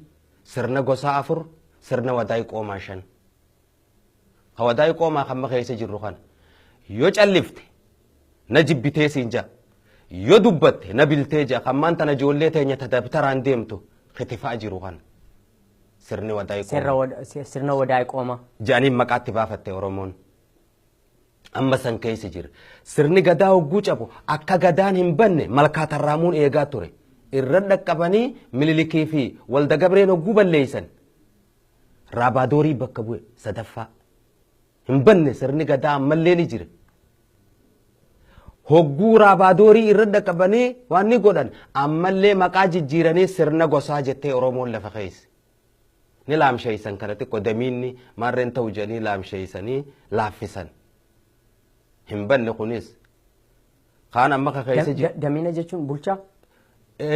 sirna gosaa 4 sirna wadaay qoomaa 5. Ka wadaay qoomaa amma keessa jirru kana yoo callifte na jibbitee siin jaa yoo dubbatte na biltee jaa kammaan tana ijoollee teenya tadabtaraan deemtu kitifaa jiru kana. Sirni wadaay qoomaa. Sirna wadaay qoomaa. Jedhanii maqaatti baafatte Oromoon. Amma san keessa jira. Sirni gadaa hogguu cabu akka gadaan hin banne malkaa tarraamuun eegaa ture. Irra dhaqqabanii Minilikii fi Walda Gabreen hogguu balleessan. Raabaadorii bakka bu'e 3ffaa. Hin banne sirni gadaa ammallee ni jira. Hogguu raabaadorii irra dhaqqabanii waan ni godhan ammallee maqaa jijjiiranii sirna gosaa jettee Oromoon lafa keessa. Ni laamsheessan kana xiqqoo damiinni maarreen ta'u jedhanii laamsheessanii laaffisan. Hin banne kunis. Kaan amma ka keessa jiru. Damiina jechuun bulchaa?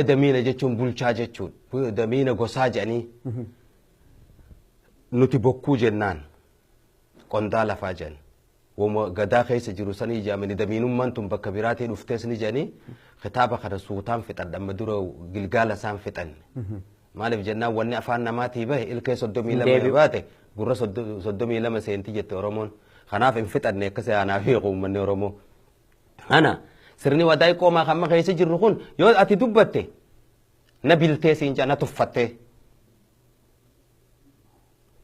Damiina jechuun bulchaa jechuudha. Damiina gosaa jedhanii. Nuti bokkuu jennaan qondaa lafaa jedhan. Woma gadaa keessa jiru sanii ijaamanii damiinummaan tun bakka biraatii dhuftees ni jedhanii kitaaba kana suutaan fixan amma dura gilgaala isaan fixan. Maaliif jennaan wanni afaan namaatii bahe ilkee 32 baate gurra 32 seentii jette Oromoon. Kanaaf hin fixanne akkasii aanaa fi uummanni Oromoo. Ana sirni wadaay qoomaa kan amma keessa jirru kun yoo ati dubbatte na biltee siin jaa na tuffattee.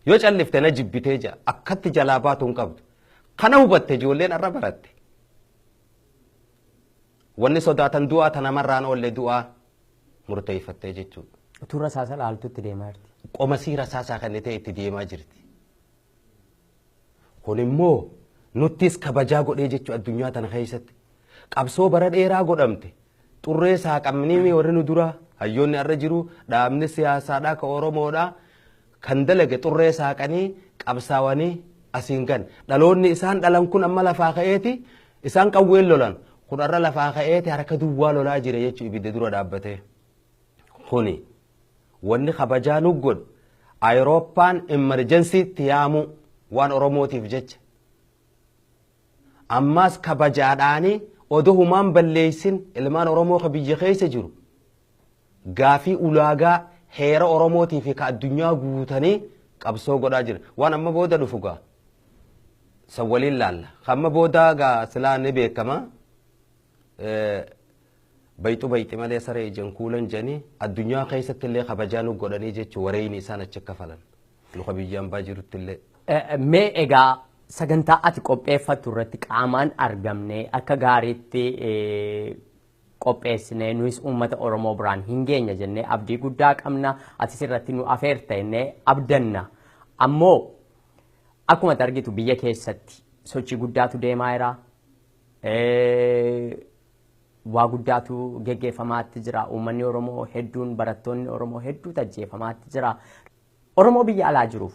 Yoo callifte na jibbitee jaa akkatti jalaa baatu hin qabdu. Kana hubatte ijoolleen irra baratte. Wanni sodaatan du'aa tana namarraan oolle du'aa murteeffattee jechuudha. Utuu rasaasa laaltutti deemaa jirti. Qoma sii rasaasaa kan ta'e itti deemaa jirti. Kun immoo nuttis kabajaa godhee jechuudha addunyaa tana keessatti. Qabsoo bara dheeraa godhamte xurree saaqamnii warri nu dura hayyoonni irra jiru dhaabni siyaasaadhaa ka Oromoodhaa kan dalage xurree saaqanii qabsaawanii asiin gan dhaloonni isaan dhalan kun amma lafaa ka'eeti isaan qawween lolan kun irra lafaa ka'eeti harka duwwaa lolaa jira jechuudha ibidda dura dhaabbatee. Kuni wanni kabajaa nu godhu Awurooppaan emerjensiitti yaamuu waan Oromootiif jecha. Ammas kabajaadhaanii odoo humaan balleessin ilmaan Oromoo ka biyya keessa jiru gaafii ulaagaa heera Oromootii fi ka addunyaa guutanii qabsoo godhaa jira. Waan amma booda dhufu gaa san waliin laalla. Amma booda gaa silaa ni beekama. Bayxu bayxi malee saree ijaan kuulan jedhanii addunyaa keessatti illee kabajaa nu godhanii jechuun wareeyni isaan achi kafalan. Luka biyyaan baa jirutti illee. Mee egaa sagantaa ati qopheeffattu irratti qaamaan argamne akka gaariitti qopheessine nuyis uummata Oromoo biraan hin geenya jennee abdii guddaa qabna atis irratti nu afeerta jennee abdanna. Ammoo akkuma ati argitu biyya keessatti sochii guddaatu deemaa jira. Waa guddaatu geggeeffamaatti jira. Uummanni Oromoo hedduun barattoonni Oromoo hedduutu ajjeefamaatti jira. Oromoo biyya alaa jiruuf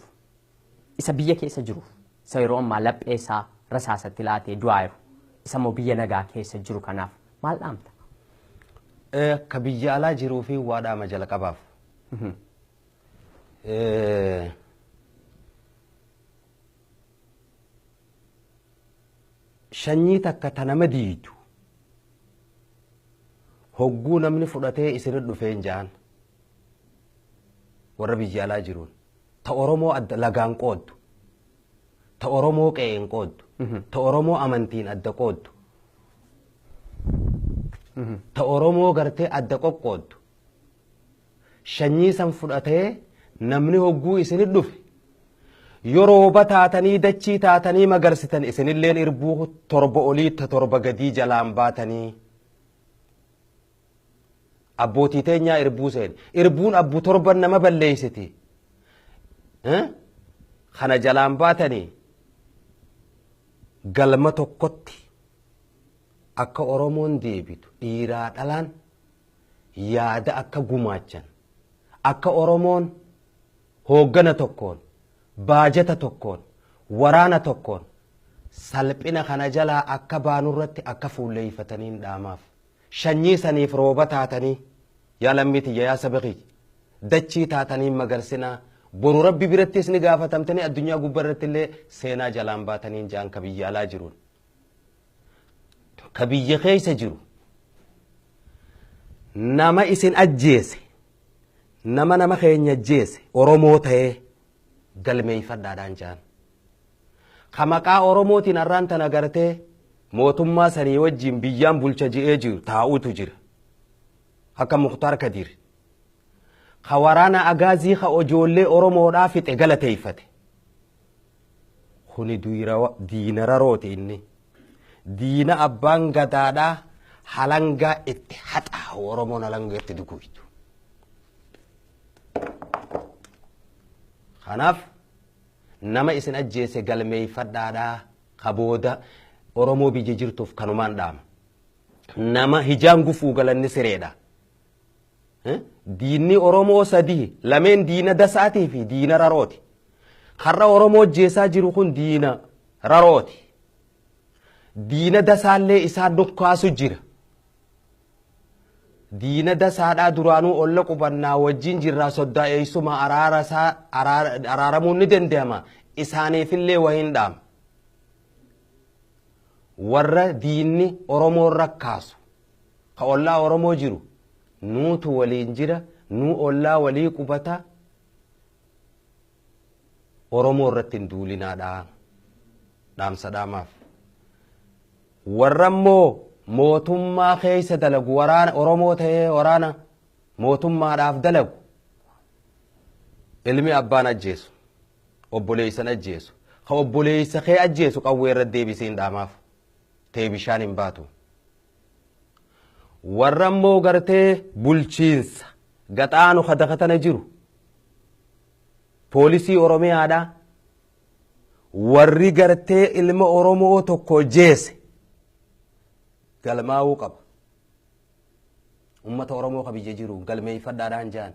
isa biyya keessa jiruuf isa yeroo ammaa laphee isaa rasaasatti laatee du'aa jiru isa immoo biyya nagaa keessa jiru kanaaf maal dhaamta? Ka biyya alaa jiruu fi waa dhaama jalqabaaf. Shanyii takka ta nama diidu hogguu namni fudhatee isinit dhufee hin ja'an. Warra biyya alaa jiruun. Ta Oromoo adda lagaan qooddu. Ta Oromoo qe'een qooddu. Ta Oromoo amantiin adda qooddu. Ta Oromoo gartee adda qoqqooddu. Shanyii san fudhatee namni hogguu isinit dhufe yoo rooba taatanii dachii taatanii magarsitan isinilleen irbuu 7 olii ta 7 gadii jalaan baatanii. Abbootii teenyaa irbuu seen. Irbuun abbu 7 nama balleessiti. Kana jalaan baatanii galma tokkotti akka Oromoon deebitu dhiiraa dhalaan yaada akka gumaachan akka Oromoon hooggana tokkoon baajata tokkoon waraana tokkoon salphina kana jalaa akka baanurratti akka fuulleeffataniin dhaamaaf. Shanyii saniif rooba taatanii yaa lammii tiyya yaa saba kiyya dachii taatanii magarsinaa boru rabbi birattis ni gaafatamtanii addunyaa gubbarratti illee seenaa jalaan baataniin jaan ka biyya alaa jiruun. Ka biyya keessa jiru nama isin ajjeese nama nama keenya ajjeese Oromoo ta'ee galmeeffadhaadhaan jaan. Ka maqaa Oromootiin har'aan tana gartee mootummaa sanii wajjin biyyaan bulcha ji'ee jiru taa'uutu jira. Akka Muktaar Kadiir. Ka waraana agaazii ka ijoollee Oromoodhaa fixe galateeffate. Kuni diina rarooti inni. Diina abbaan gadaadhaa halangaa itti haxaawu Oromoon halangaa itti duguutu. Kanaaf nama isin ajjeese galmeeffadhaadhaa ka booda Oromoo biyya jirtuuf kanumaan dhaama. Nama hijaan gufuu galanni sireedha. Diinni Oromoo 3 lameen diina dasaatii fi diina rarooti. Har'a Oromoo ajjeesaa jiru kun diina rarooti. Diina dasaallee isaan dhukkaasu jira. Diina dasaadhaa duraanuu olla qubannaa wajjin jirraa soddaa eessuma araaramuun ni danda'ama. Isaaniifillee wayiin dhaama. Warra diinni Oromoo rakkaasu ka ollaa Oromoo jiru nuutu waliin jira nuu ollaa walii qubata Oromoo irratti hin duulinaadhaa dhaamsa dhaamaaf. Warra immoo mootummaa keessa dalagu waraana Oromoo ta'ee waraana mootummaadhaaf dalagu ilmi abbaan ajjeesu obboleessan ajjeesu ka obboleessa kee ajjeesu qawwee irra deebisiin dhaamaaf. Ta'e bishaan hin baatu. Warra immoo gartee bulchiinsa gaxaanu kadakatana jiru poolisii Oromiyaadhaa warri gartee ilma Oromoo tokko jeese galmaa'uu qaba. Uummata Oromoo ka biyya jiru galmeeffadhaadhaan jaan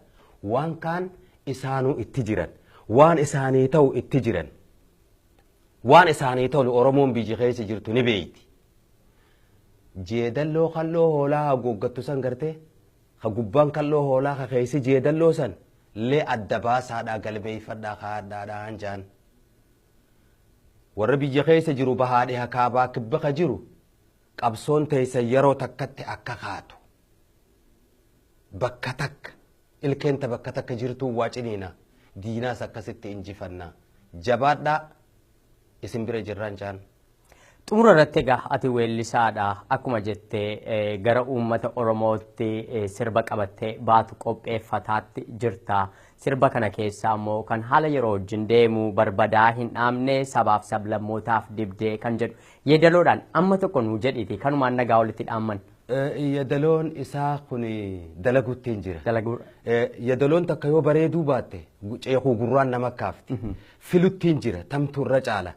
waan kaan isaanuu itti jiran waan isaanii ta'u itti jiran waan isaanii ta'u Oromoon biyya keessa jirtu ni beeyti. Jeedalloo kalloo hoolaa haguuggattu san gartee ka gubbaan kalloo hoolaa ka keessi jeedalloo san lee adda baasaadhaa galmeeffadhaa kaadhaadhaan jaan. Warra biyya keessa jiru bahaadhee hakaabaa kibba ka jiru qabsoon teessa yeroo takkatti akka kaatu. Bakka takka ilkeenta bakka takka jirtuu waa ciniina diinaas akkasitti injifannaa jabaadhaa isin bira jirraan jaan. Xumura irratti egaa ati weellisaadha akkuma jettee gara uummata Oromootti sirba qabattee baatu qopheeffataatti jirta. Sirba kana keessaa immoo kan haala yeroo wajjin deemu barbadaa hin dhaamne sabaaf sablammootaaf dibdee kan jedhu yeedaloodhaan amma tokko nuu jedhiiti kanumaan nagaa walitti dhaamman. Yeedaloon isaa kun dalaguutti hin jira. Yeedaloon takka yoo bareeduu baatte ceekuu gurraan nama kaafti. Filutti hin jira tamtu irra caala.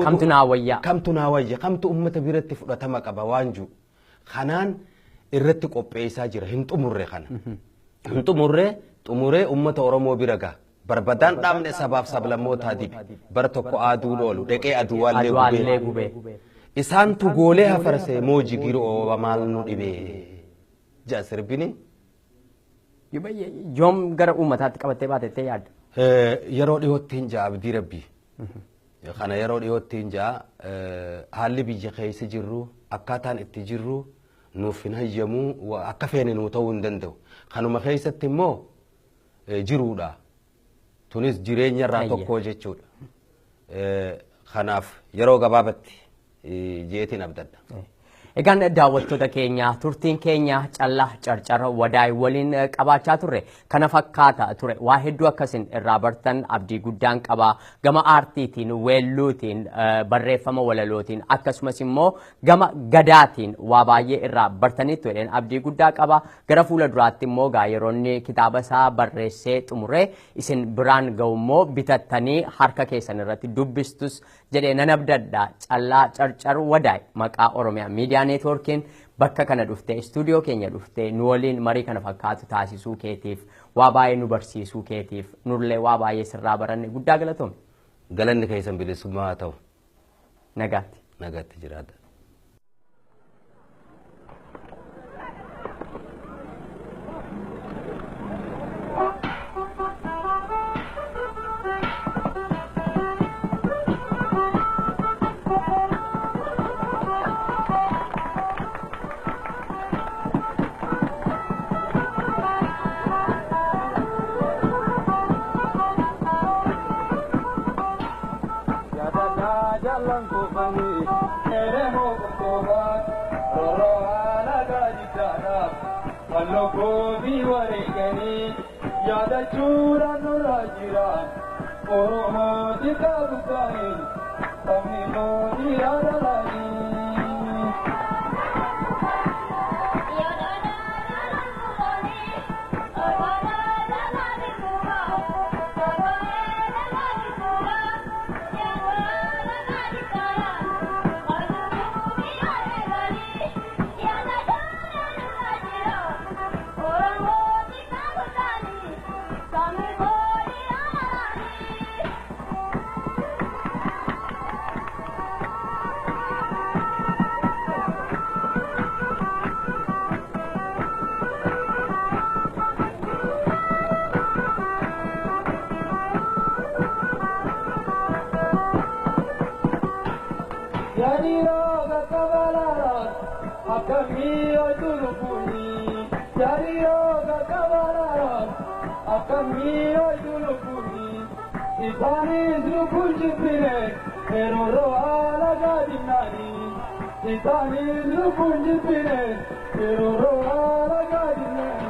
Kamtu naa wayya. Kamtu naa wayya. Kamtu uummata biratti fudhatama qaba waan jiru. Kanaan irratti qopheessaa jira. Hin xumurre kana. Hin xumurre xumuree uummata Oromoo bira gaha. Barbadaan dhaabne sabaaf sablammootaa dibe. Bara tokko aduun oolu dheqee aduwaallee gubee. Isaantu goolee hafarsee mooji giroo maal nu dhibee. Ja'a sirbini. Yoom gara uummataatti qabattee baatettee yaadda? Yeroo dhiyootti hin ja'a abdii rabbii. Kana yeroo dhiyootti hin ja'a haalli biyya keessa jirru akkaataan itti jirru nuuf hin hayyamuu akka feene nuu ta'uu hin danda'u. Kanuma keessatti immoo jiruudha. Tunis jireenya irraa tokko jechuudha. Kanaaf yeroo gabaabatti jeetiin abdadha. Egaan daawwattoota keenya, turtiin keenya Callaa Carcar Wadaay waliin qabaachaa turre kana fakkaata ture. Waa hedduu akkasin irraa bartan abdii guddaan qaba. Gama aartiitiin, weelluutiin, barreeffama walalootiin, akkasumas immoo gama gadaatiin waa baay'ee irraa bartaniitu jedheen abdii guddaa qaba. Gara fuula duraatti immoo gaa yeroo inni kitaaba isaa barreessee xumuree isin biraan ga'u immoo bitattanii harka keessan irratti dubbistus jedhee nan abdadha. Callaa Carcar Wadaay maqaa Oromiyaa Miidiyaa Neetwoorkiin bakka kana dhuftee, istuudiyoo keenya dhuftee, nu waliin marii kana fakkaatu taasisuu keetiif, waa baay'ee nu barsiisuu keetiif, nullee waa baay'ee sirraa baranne, guddaa galatoome. Galanni keessan bilisummaa haa ta'u. Nagaatti. Nagaatti jiraata. Yaadadhaa jaallan kuufanii eremoo qoftoobaa rooroo haala gaajiddaadhaaf walloo goobii wareeganii yaadachuudhaan nurraa jira. Oromoo xiqqaa guddaa'in sabni mootii yaadalaanii. Yariroo qaqqabalaadhaan akkamii otu lubbuuni. Yariroo qaqqabalaadhaan akkamii otu lubbuuni. Isaanis lubbuun jibbine yeroo haala gaadinnaani. Isaanis lubbuun jibbine yeroo haala gaadinnaani.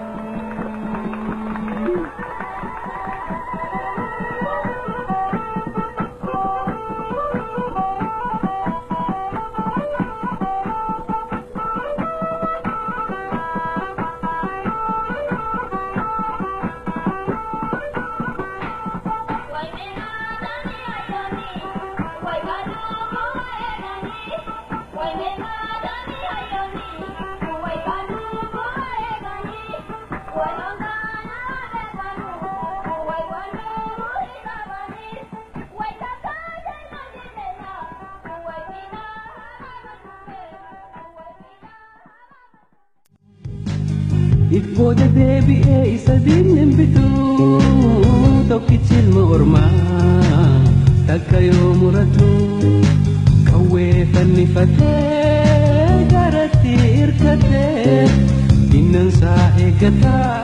Ibbooda deebi'ee isa diinni hin bitu, tokkichi ilma ormaa takka yoo muratu qawwee fannifatee garatti hirkatee dinnansaa eeggataa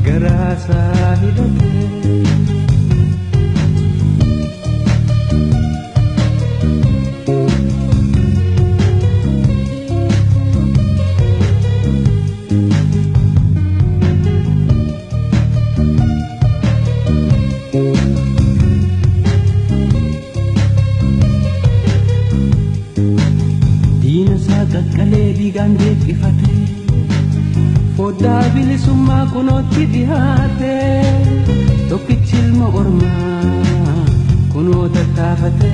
garaasaa hidhatee. Diina isaa qaqqalee dhiigaan deeqifate, foddaa bilisummaa kunootti dhihaate, tokkichi ilma ormaa kunoo tattaafate.